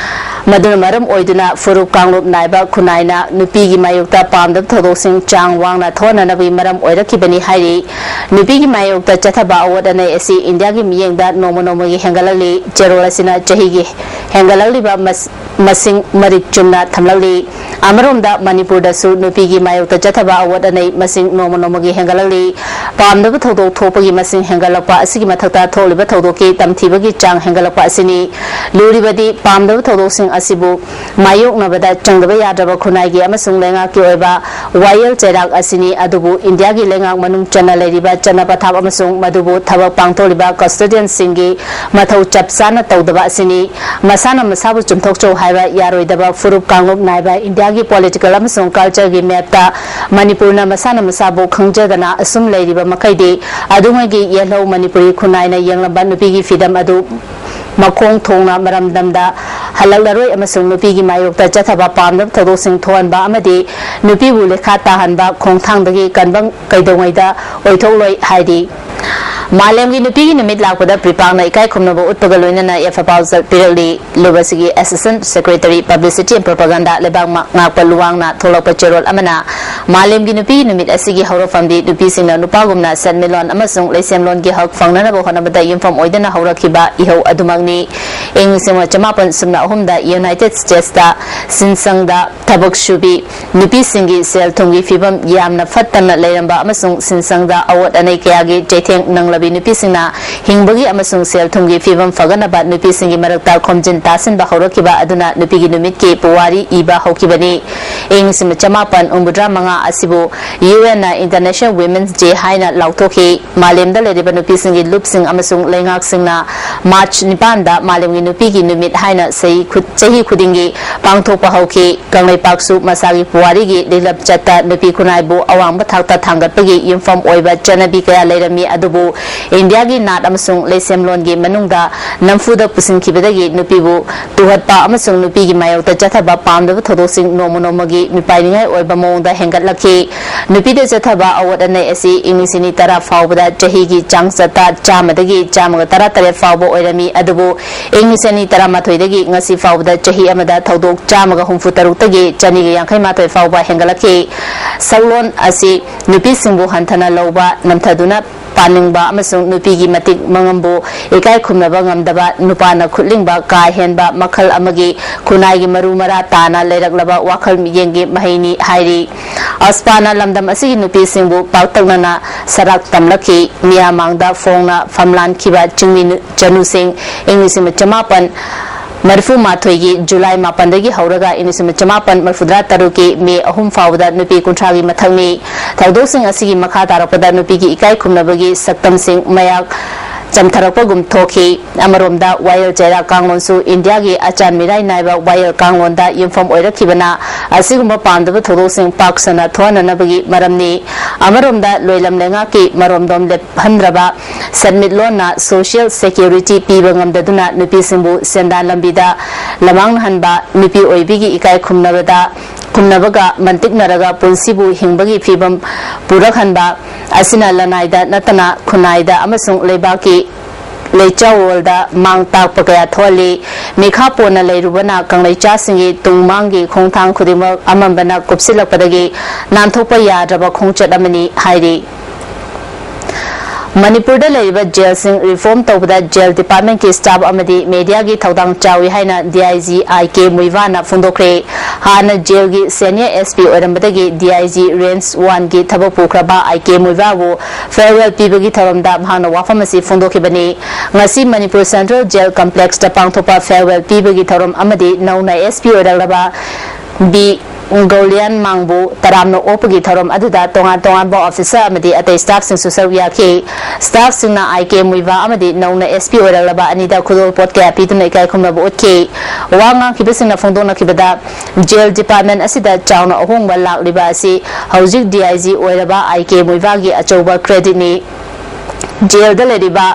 ꯃꯗꯨꯅ ꯃꯔꯝ ꯑꯣꯏꯗꯨꯅ ꯐꯨꯔꯨꯞ ꯀꯥꯡꯂꯨꯞ ꯅꯥꯏꯕ ꯈꯨꯟꯅꯥꯏꯅ ꯅꯨꯄꯤꯒꯤ ꯃꯥꯌꯣꯛꯇ ꯄꯥꯝꯗꯕ ꯊꯧꯗꯣꯛꯁꯤꯡ ꯆꯥꯡ ꯋꯥꯡꯅ ꯊꯣꯛꯍꯟꯅꯅꯕꯒꯤ ꯃꯔꯝ ꯑꯣꯏꯔꯛꯈꯤꯕꯅꯤ ꯍꯥꯏꯔꯤ꯫ ꯅꯨꯄꯤꯒꯤ ꯃꯥꯌꯣꯛꯇ ꯆꯠꯊꯕ ꯑꯋꯣꯠ ꯑꯅꯩ ꯑꯁꯤ ꯏꯟꯗꯤꯌꯥꯒꯤ ꯃꯤꯠꯌꯦꯡꯗ ꯅꯣꯡꯃ ꯅꯣꯡꯃꯒꯤ ꯍꯦꯟꯒꯠꯂꯛꯂꯤ꯫ ꯆꯦꯔꯣꯜ ꯑꯁꯤꯅ ꯆꯍꯤꯒꯤ ꯍꯦꯟꯒꯠꯂꯛꯂꯤꯕ ꯃꯁ-, ꯃꯁꯤꯡ ꯃꯔꯤꯛ ꯆꯨꯝꯅ ꯊꯝꯂꯛꯂꯤ꯫ ꯑꯃꯔꯣꯝꯗ ꯃꯅꯤꯄꯨꯔꯗꯁꯨ ꯅꯨꯄꯤꯒꯤ ꯃꯥꯌꯣꯛꯇ ꯆꯠꯊꯕ ꯑꯋꯣꯠ ꯑꯅꯩ ꯃꯁꯤꯡ ꯅꯣꯡꯃ ꯅꯣꯡꯃꯒꯤ ꯍꯦꯟꯒꯠꯂꯛꯂꯤ꯫ ꯄꯥꯝꯗꯕ ꯊꯧꯗꯣꯛ ꯊꯣꯛꯄꯒꯤ ꯃꯁꯤꯡ ꯍꯦꯟꯒꯠꯂꯛꯄ ꯑꯁꯤꯒꯤ ꯃꯊꯛꯇ ꯊꯣꯛꯂꯤꯕ ꯊꯧꯗꯣꯛꯀꯤ ꯇꯝꯊꯤꯕꯒꯤ ꯆꯥꯡ ꯍꯦꯟꯒꯠꯂꯛꯄ ꯑꯁꯤꯅꯤ꯫ ꯂꯨꯔꯤꯕꯗꯤ ꯄꯥꯝꯗꯕ ꯊꯧꯗꯣꯛꯁꯤꯡ ꯑꯁꯤꯕꯨ ꯃꯥꯌꯣꯛꯅꯕꯗ ꯆꯪꯗꯕ ꯌꯥꯗ꯭ꯔꯕ ꯈꯨꯟꯅꯥꯏꯒꯤ ꯑꯃꯁꯨꯡ ꯂꯩꯉꯥꯛꯀꯤ ꯑꯣꯏꯕ ꯋꯥꯌꯦꯜ ꯆꯩꯔꯥꯛ ꯑꯁꯤꯅꯤ꯫ ꯑꯗꯨꯕꯨ ꯏꯟꯗꯤꯌꯥꯒꯤ ꯂꯩꯉꯥꯛ ꯃꯅꯨꯡ ꯆꯟꯅ ꯂꯩꯔꯤꯕ ꯆꯠꯅ ꯄꯊꯥꯞ ꯑꯃꯁꯨꯡ ꯃꯗꯨꯕꯨ ꯊꯕꯛ ꯄꯥꯡꯊꯣꯛꯂꯤꯕ custodianꯁꯤꯡꯒꯤ ꯃꯊꯧ ꯆꯞ ꯆꯥꯅ ꯇꯧꯗꯕ ꯑꯁꯤꯅꯤ꯫ ꯃꯁꯥꯅ ꯃꯁꯥꯕꯨ ꯆꯨꯝꯊꯣꯛꯆꯧ ꯍꯥꯏꯕ ꯌꯥꯔꯣꯏꯗꯕ ꯐꯨꯔꯨꯞ ꯀꯥꯡꯂꯨꯞ ꯅꯥꯏꯕ ꯏꯟꯗꯤꯌꯥꯒꯤ political ꯑꯃꯁꯨꯡ cultureꯒꯤ mapꯇ ꯃꯅꯤꯄꯨꯔꯅ ꯃꯁꯥꯅ ꯃꯁꯥꯕꯨ ꯈꯪꯖꯗꯅ ꯑꯁꯨꯝ ꯂꯩꯔꯤꯕ ꯃꯈꯩꯗꯤ ꯑꯗꯨꯉꯩꯒꯤ ꯌꯦꯜꯍꯧ ꯃꯅꯤꯄꯨꯔꯤ ꯈꯨꯟꯅꯥꯏꯅ ꯌꯦꯡꯂꯝꯕ ꯅꯨꯄꯤꯒꯤ ꯐꯤꯗꯝ ꯑꯗꯨ ꯃꯈꯣꯡ ꯊꯣꯡꯅ ꯃꯔꯝꯗꯝꯗ ꯍꯜꯂꯛꯂꯔꯣꯏ ꯑꯃꯁꯨꯡ ꯅꯨꯄꯤꯒꯤ ꯃꯥꯌꯣꯛꯇ ꯆꯠꯊꯕ ꯄꯥꯝꯗꯕ ꯊꯧꯗꯣꯛꯁꯤꯡ ꯊꯣꯛꯍꯟꯕ ꯑꯃꯗꯤ ꯅꯨꯄꯤꯕꯨ ꯂꯩꯈꯥ ꯇꯥꯍꯟꯕ ꯈꯣꯡꯊꯥꯡꯗꯒꯤ ꯀꯟꯕ ꯀꯩꯗꯧꯉꯩꯗ ꯑꯣꯏꯊꯣꯛꯂꯣꯏ ꯍꯥꯏꯔꯤ꯫ ꯃꯥꯂꯦꯝꯒꯤ ꯅꯨꯄꯤꯒꯤ ꯅꯨꯃꯤꯠ ꯂꯥꯛꯄꯗ ꯄ꯭ꯔꯤꯄꯥꯛꯅ ꯏꯀꯥꯏ ꯈꯨꯝꯅꯕ ꯎꯠꯄꯒ ꯂꯣꯏꯅꯅ ꯌꯥꯏꯐ ꯄꯥꯎꯖꯦꯜ ꯄꯤꯔꯛꯂꯤ꯫ ꯂꯨꯕꯁꯤꯒꯤ Assistant Secretary Publicity and Propaganda ꯂꯩꯕꯥꯛ ꯃ-, ꯉꯥꯛꯄ ꯂꯨꯋꯥꯡꯅ ꯊꯣꯛꯂꯛꯄ ꯆꯦꯔꯣꯜ ꯑꯃꯅ ꯃꯥꯂꯦꯝꯒꯤ ꯅꯨꯄꯤꯒꯤ ꯅꯨꯃꯤꯠ ꯑꯁꯤꯒꯤ ꯍꯧꯔꯛꯐꯝꯗꯤ ꯅꯨꯄꯤꯁꯤꯡꯅ ꯅꯨꯄꯥꯒꯨꯝꯅ ꯁꯦꯟꯃꯤꯠꯂꯣꯟ ꯑꯃꯁꯨꯡ ꯂꯩꯁꯦꯝꯂꯣꯟꯒꯤ ꯍꯛ ꯐꯪꯅꯅꯕ ꯍꯣꯠꯅꯕꯗ ꯌꯨꯝꯐꯝ ꯑꯣꯏꯗꯨꯅ ꯍꯧꯔꯛꯈꯤꯕ ꯏꯍꯧ ꯑꯗꯨꯃꯛꯅꯤ꯫ ꯏꯪ ꯂꯤꯁꯤꯡ ꯑꯃ ꯆꯃꯥꯄꯟ ꯁꯨꯞꯅ ꯑꯍꯨꯝꯗ United Statesꯇ ꯁꯤꯟꯁꯪꯗ ꯊꯕꯛ ꯁꯨꯕꯤ ꯅꯨꯄꯤꯁꯤꯡꯒꯤ ꯁꯦꯜ ꯊꯨꯝꯒꯤ ꯐꯤꯕꯝ ꯌꯥꯝꯅ ꯐꯠꯇꯅ ꯂꯩꯔꯝꯕ ꯑꯃꯁꯨꯡ ꯁꯤꯟꯁꯪꯗ ꯑꯋꯣꯠ ꯑꯅꯩ ꯀꯌꯥꯒꯤ ꯆꯩꯊꯦꯡ ꯅꯪꯂꯕ ꯅꯨꯄꯤꯁꯤꯡꯅ ꯍꯤꯡꯕꯒꯤ ꯑꯃꯁꯨꯡ ꯁꯦꯜ ꯊꯨꯝꯒꯤ ꯐꯤꯕꯝ ꯐꯒꯠꯅꯕ ꯅꯨꯄꯤꯁꯤꯡꯒꯤ ꯃꯔꯛꯇ ꯈꯣꯝꯖꯤꯟ ꯇꯥꯁꯤꯟꯕ ꯍꯧꯔꯛꯈꯤꯕ ꯑꯗꯨꯅ ꯅꯨꯄꯤꯒꯤ ꯅꯨꯃꯤꯠꯀꯤ ꯄꯨꯋꯥꯔꯤ ꯏꯕ ꯍꯧꯈꯤꯕꯅꯤ꯫ ꯏꯪ ꯂꯤꯁꯤꯡ ꯑꯃ ꯆꯃꯥꯄꯟ ꯍꯨꯝꯐꯨꯇꯔꯥ ꯃꯉꯥ ꯑꯁꯤꯕꯨ ꯌꯨ ꯑꯦꯟꯅ International Women's Day ꯍꯥꯏꯅ ꯂꯥꯎꯊꯣꯛꯈꯤ꯫ ꯃꯥꯂꯦꯝꯗ ꯂꯩꯔꯤꯕ ꯅꯨꯄꯤꯁꯤꯡꯒꯤ ꯂꯨꯞꯁꯤꯡ ꯑꯃꯁꯨꯡ ꯂꯩꯉꯥꯛꯁꯤꯡꯅ ꯃꯥꯔꯆ ꯅꯤꯄꯥꯟꯗ ꯃꯥꯂꯦꯝꯒꯤ ꯅꯨꯄꯤꯒꯤ ꯅꯨꯃꯤꯠ ꯍꯥꯏꯅ ꯆꯍꯤ ꯈꯨ-, ꯆꯍꯤ ꯈꯨꯗꯤꯡꯒꯤ ꯄꯥꯡꯊꯣꯛꯄ ꯍꯧꯈꯤ꯫ ꯀꯪꯂꯩꯄꯥꯛꯁꯨ ꯃꯁꯥꯒꯤ ꯄꯨꯋꯥꯔꯤꯒꯤ ꯂꯤꯛꯂꯞ ꯆꯠꯇ ꯅꯨꯄꯤ ꯈꯨꯟꯅꯥꯏꯕꯨ ꯑꯋꯥꯡꯕ ꯊꯥꯛꯇ ꯊꯥꯡꯒꯠꯄꯒꯤ ꯌꯨꯝꯐꯝ ꯑꯣꯏꯕ ꯆꯠꯅꯕꯤ ꯀꯌꯥ ꯂꯩꯔꯝꯃꯤ, ꯑꯗꯨꯕꯨ ꯏꯟꯗꯤꯌꯥꯒꯤ ꯅꯥꯠ ꯑꯃꯁꯨꯡ ꯂꯩꯁꯦꯝꯂꯣꯟꯒꯤ ꯃꯅꯨꯡꯗ ꯅꯝꯐꯨꯗ ꯄꯨꯁꯤꯟꯈꯤꯕꯗꯒꯤ ꯅꯨꯄꯤꯕꯨ ꯇꯨꯍꯠꯄ ꯑꯃꯁꯨꯡ ꯅꯨꯄꯤꯒꯤ ꯃꯥꯌꯣꯛꯇ ꯆꯠꯊꯕ ꯄꯥꯝꯗꯕ ꯊꯧꯗꯣꯛꯁꯤꯡ ꯅꯣꯡꯃ ꯅꯣꯡꯃꯒꯤ ꯃꯤꯄꯥꯏꯅꯤꯡꯉꯥꯏ ꯑꯣꯏꯕ ꯃꯑꯣꯡꯗ ꯍꯦꯟꯒꯠꯂꯛꯈꯤ꯫ ꯅꯨꯄꯤꯗ ꯆꯠꯊꯕ ꯑꯑꯣꯠ ꯑꯅꯩ ꯑꯁꯤ ꯏꯪ ꯂꯤꯁꯤꯡ ꯑꯅꯤ ꯇꯔꯥ ꯐꯥꯎꯕꯗ ꯆꯍꯤꯒꯤ ꯆꯥꯡꯆꯠꯇ ꯆꯥꯝꯃꯗꯒꯤ ꯆꯥꯝꯃꯒ ꯇꯔꯥꯇꯔꯦꯠ ꯐꯥꯎꯕ ꯑꯣꯏꯔꯝꯃꯤ, ꯑꯗꯨꯕꯨ ꯏꯪ ꯂꯤꯁꯤꯡ ꯑꯅꯤ ꯇꯔꯥꯃꯥꯊꯣꯏꯗꯒꯤ ꯉꯁꯤ ꯐꯥꯎꯕꯗ ꯆꯍꯤ ꯑꯃꯗ ꯊꯧꯗꯣꯛ ꯆꯥꯝꯃꯒ ꯍꯨꯝꯐꯨ ꯇꯔꯨꯛꯇꯒꯤ ꯆꯅꯤꯒ ꯌꯥꯡꯈꯩ ꯃꯥꯊꯣꯏ ꯐꯥꯎꯕ ꯍꯦꯟꯒꯠꯂꯛꯈꯤ꯫ ꯁꯛꯂꯣꯟ ꯑꯁꯤ ꯅꯨꯄꯤꯁꯤꯡꯕꯨ ꯍꯟꯊꯅ ꯂꯧꯕ, ꯅꯝꯊꯗꯨꯅ ꯄꯥꯅꯤꯡꯕ ꯑꯃꯁꯨꯡ ꯅꯨꯄꯤꯒꯤ ꯃꯇꯤꯛ ꯃꯉꯝꯕꯨ ꯏꯀꯥꯏ ꯈꯨꯝꯅꯕ ꯉꯝꯗꯕ, ꯅꯨꯄꯥꯅ ꯈꯨꯠꯂꯤꯡꯕ ꯀꯥ ꯍꯦꯟꯕ ꯃꯈꯜ ꯑꯃꯒꯤ ꯈꯨꯟꯅꯥꯏꯒꯤ ꯃꯔꯨ ꯃꯔꯥ ꯇꯥꯅ ꯂꯩꯔꯛꯂꯕ ꯋꯥꯈꯜ ꯃꯤꯠꯌꯦꯡꯒꯤ ꯃꯍꯩꯅꯤ ꯍꯥꯏꯔꯤ꯫ ꯑꯁꯄꯥꯅ ꯂꯝꯗꯝ ꯑꯁꯤꯒꯤ ꯅꯨꯄꯤꯁꯤꯡꯕꯨ ꯄꯥꯛꯇꯛꯅꯅ ꯁꯔꯥꯛ ꯇꯝꯂꯛꯈꯤ꯫ ꯃꯤꯌꯥꯝ ꯃꯥꯡꯗ ꯐꯣꯡꯅ ꯐꯝꯂꯥꯟꯈꯤꯕ ꯆꯤꯡꯃꯤ ꯅꯨ-, ꯆꯅꯨꯁꯤꯡ ꯏꯪ ꯂꯤꯁꯤꯡ ꯑꯃ ꯆꯃꯥꯄꯟ ꯃꯔꯤꯐꯨ ꯃꯥꯊꯣꯏꯒꯤ ꯖꯨꯂꯥꯏ ꯃꯥꯄꯟꯗꯒꯤ ꯍꯧꯔꯒ ꯏꯪ ꯂꯤꯁꯤꯡ ꯑꯃ ꯆꯃꯥꯄꯟ ꯃꯔꯤꯐꯨꯇꯔꯥ ꯇꯔꯨꯛꯀꯤ ꯃꯦ ꯑꯍꯨꯝ ꯐꯥꯎꯕꯗ ꯅꯨꯄꯤ ꯀꯨꯟꯊ꯭ꯔꯥꯒꯤ ꯃꯊꯛꯅꯤ꯫ ꯊꯧꯗꯣꯛꯁꯤꯡ ꯑꯁꯤꯒꯤ ꯃꯈꯥ ꯇꯥꯔꯛꯄꯗ ꯅꯨꯄꯤꯒꯤ ꯏꯀꯥꯏ ꯈꯨꯝꯅꯕꯒꯤ ꯁꯛꯇꯝꯁꯤꯡ ꯃꯌꯥꯛ ꯆꯝꯊꯔꯛꯄꯒꯨꯝ ꯊꯣꯛꯈꯤ꯫ ꯑꯃꯔꯣꯝꯗ ꯋꯥꯌꯦꯜ ꯆꯩꯔꯥꯛ ꯀꯥꯡꯂꯣꯟꯁꯨ ꯏꯟꯗꯤꯌꯥꯒꯤ ꯑꯆꯥꯟ ꯃꯤꯔꯥꯏ ꯅꯥꯏꯕ ꯋꯥꯌꯦꯜ ꯀꯥꯡꯂꯣꯟꯗ ꯌꯨꯝꯐꯝ ꯑꯣꯏꯔꯛꯈꯤꯕꯅ ꯑꯁꯤꯒꯨꯝꯕ ꯄꯥꯝꯗꯕ ꯊꯧꯗꯣꯛꯁꯤꯡ ꯄꯥꯛ ꯁꯟꯅ ꯊꯣꯛꯍꯟꯅꯅꯕꯒꯤ ꯃꯔꯝꯅꯤ꯫ ꯑꯃꯔꯣꯝꯗ ꯂꯣꯏꯂꯝ ꯂꯩꯉꯥꯛꯀꯤ ꯃꯔꯣꯝꯗꯣꯝ ꯂꯦꯞꯍꯟꯗ꯭ꯔꯕ ꯁꯦꯟꯃꯤꯠꯂꯣꯟꯅ social security ꯄꯤꯕ ꯉꯝꯗꯗꯨꯅ ꯅꯨꯄꯤꯁꯤꯡꯕꯨ ꯁꯦꯟꯗꯥꯟ ꯂꯝꯕꯤꯗ ꯂꯃꯥꯡꯅꯍꯟꯕ, ꯅꯨꯄꯤ ꯑꯣꯏꯕꯤꯒꯤ ꯏꯀꯥꯏ ꯈꯨꯝꯅꯕꯗ, ꯈꯨꯝꯅꯕꯒ ꯃꯟꯇꯤꯛꯅꯔꯒ ꯄꯨꯟꯁꯤꯕꯨ ꯍꯤꯡꯕꯒꯤ ꯐꯤꯕꯝ ꯄꯨꯔꯛꯍꯟꯕ ꯑꯁꯤꯅ ꯂꯅꯥꯏꯗ ꯅꯠꯇꯅ ꯈꯨꯟꯅꯥꯏꯗ ꯑꯃꯁꯨꯡ ꯂꯩꯕꯥꯛꯀꯤ ꯂꯩꯆꯥꯎꯔꯣꯜꯗ ꯃꯥꯡ ꯇꯥꯛꯄ ꯀꯌꯥ ꯊꯣꯛꯍꯜꯂꯤ꯫ ꯃꯤꯈꯥ ꯄꯣꯟꯅ ꯂꯩꯔꯨꯕꯅ ꯀꯪꯂꯩꯆꯥꯁꯤꯡꯒꯤ ꯇꯨꯡ ꯃꯥꯡꯒꯤ ꯈꯣꯡꯊꯥꯡ ꯈꯨꯗꯤꯡꯃꯛ ꯑꯃꯝꯕꯅ ꯀꯨꯞꯁꯤꯜꯂꯛꯄꯗꯒꯤ ꯅꯥꯟꯊꯣꯛꯄ ꯌꯥꯗ꯭ꯔꯕ ꯈꯣꯡꯆꯠ ꯑꯃꯅꯤ ꯍꯥꯏꯔꯤ꯫ ꯃꯅꯤꯄꯨꯔꯗ ꯂꯩꯔꯤꯕ ꯖꯦꯜꯁꯤꯡ ꯔꯤꯐꯣꯔꯝ ꯇꯧꯕꯗ ꯖꯦꯜ ꯗꯤꯄꯥꯔꯠꯃꯦꯟꯠꯀꯤ ꯁ꯭ꯇꯥꯐ ꯑꯃꯗꯤ ꯃꯦꯗꯤꯌꯥꯒꯤ ꯊꯧꯗꯥꯡ ꯆꯥꯎꯏ ꯍꯥꯏꯅ ꯗꯤ ꯑꯥꯏ ꯖꯤ ꯑꯥꯏ ꯀꯦ ꯃꯨꯏꯚꯥꯅ ꯐꯣꯡꯗꯣꯛꯈ꯭ꯔꯦ꯫ ꯍꯥꯟꯅ ꯖꯦꯜꯒꯤ ꯁꯦꯅꯤꯌꯔ ꯑꯦꯁ ꯄꯤ ꯑꯣꯏꯔꯝꯕꯗꯒꯤ ꯗꯤ ꯑꯥꯏ ꯖꯤ ꯔꯦꯟꯖ ꯋꯥꯟꯒꯤ ꯊꯕꯛ ꯄꯨꯈ꯭ꯔꯕ ꯑꯥꯏ ꯀꯦ ꯃꯨꯏꯚꯥꯕꯨ ꯐꯦꯌꯔꯋꯦꯜ ꯄꯤꯕꯒꯤ ꯊꯧꯔꯝꯗ ꯃꯍꯥꯛꯅ ꯋꯥꯐꯝ ꯑꯁꯤ ꯐꯣꯡꯗꯣꯛꯈꯤꯕꯅꯤ꯫ ꯉꯁꯤ ꯃꯅꯤꯄꯨꯔ ꯁꯦꯟꯇ꯭ꯔꯦꯜ ꯖꯦꯜ ꯀꯝꯄ꯭ꯂꯦꯛꯁꯇ ꯄꯥꯡꯊꯣꯛꯄ ꯐꯦꯌꯔꯋꯦꯜ ꯄꯤꯕꯒꯤ ꯊꯧꯔꯝ ꯑꯃꯗꯤ ꯅꯧꯅ ꯑꯦꯁ ꯄꯤ ꯑꯣꯏꯔꯛꯂꯕ ꯕꯤ ꯒꯧꯂꯤꯌꯥꯟ ꯃꯥꯡꯕꯨ ꯇꯔꯥꯝꯅ ꯑꯣꯛꯄꯒꯤ ꯊꯧꯔꯝ ꯑꯗꯨꯗ ꯇꯣꯉꯥꯟ ꯇꯣꯉꯥꯟꯕ ꯑꯣꯐꯤꯁꯔ ꯑꯃꯗꯤ ꯑꯇꯩ ꯁ꯭ꯇꯥꯐꯁꯤꯡꯁꯨ ꯁꯔꯨꯛ ꯌꯥꯈꯤ꯫ ꯁ꯭ꯇꯥꯐꯁꯤꯡꯅ ꯑꯥꯏ ꯀꯦ ꯃꯨꯏꯚꯥ ꯑꯃꯗꯤ ꯅꯧꯅ ꯑꯦꯁ ꯄꯤ ꯑꯣꯏꯔꯛꯂꯕ ꯑꯅꯤꯗ ꯈꯨꯗꯣꯜꯄꯣꯠ ꯀꯌꯥ ꯄꯤꯗꯨꯅ ꯏꯀꯥꯏ ꯈꯨꯝꯅꯕ ꯎꯠꯈꯤ꯫ ꯋꯥ ꯉꯥꯡꯈꯤꯕꯁꯤꯡꯅ ꯐꯣꯡꯗꯣꯛꯅꯈꯤꯕꯗ, ꯖꯦꯜ ꯗꯤꯄꯥꯔꯠꯃꯦꯟꯠ ꯑꯁꯤꯗ ꯆꯥꯎꯅ ꯑꯍꯣꯡꯕ ꯂꯥꯛꯂꯤꯕ ꯑꯁꯤ ꯍꯧꯖꯤꯛ ꯗꯤ ꯑꯥꯏ ꯖꯤ ꯑꯣꯏꯔꯕ ꯑꯥꯏ ꯀꯦ ꯃꯨꯏꯚꯥꯒꯤ ꯑꯆꯧꯕ ꯀ꯭ꯔꯦꯗꯤꯠꯅꯤ꯫ ꯖꯦꯜꯗ ꯂꯩꯔꯤꯕ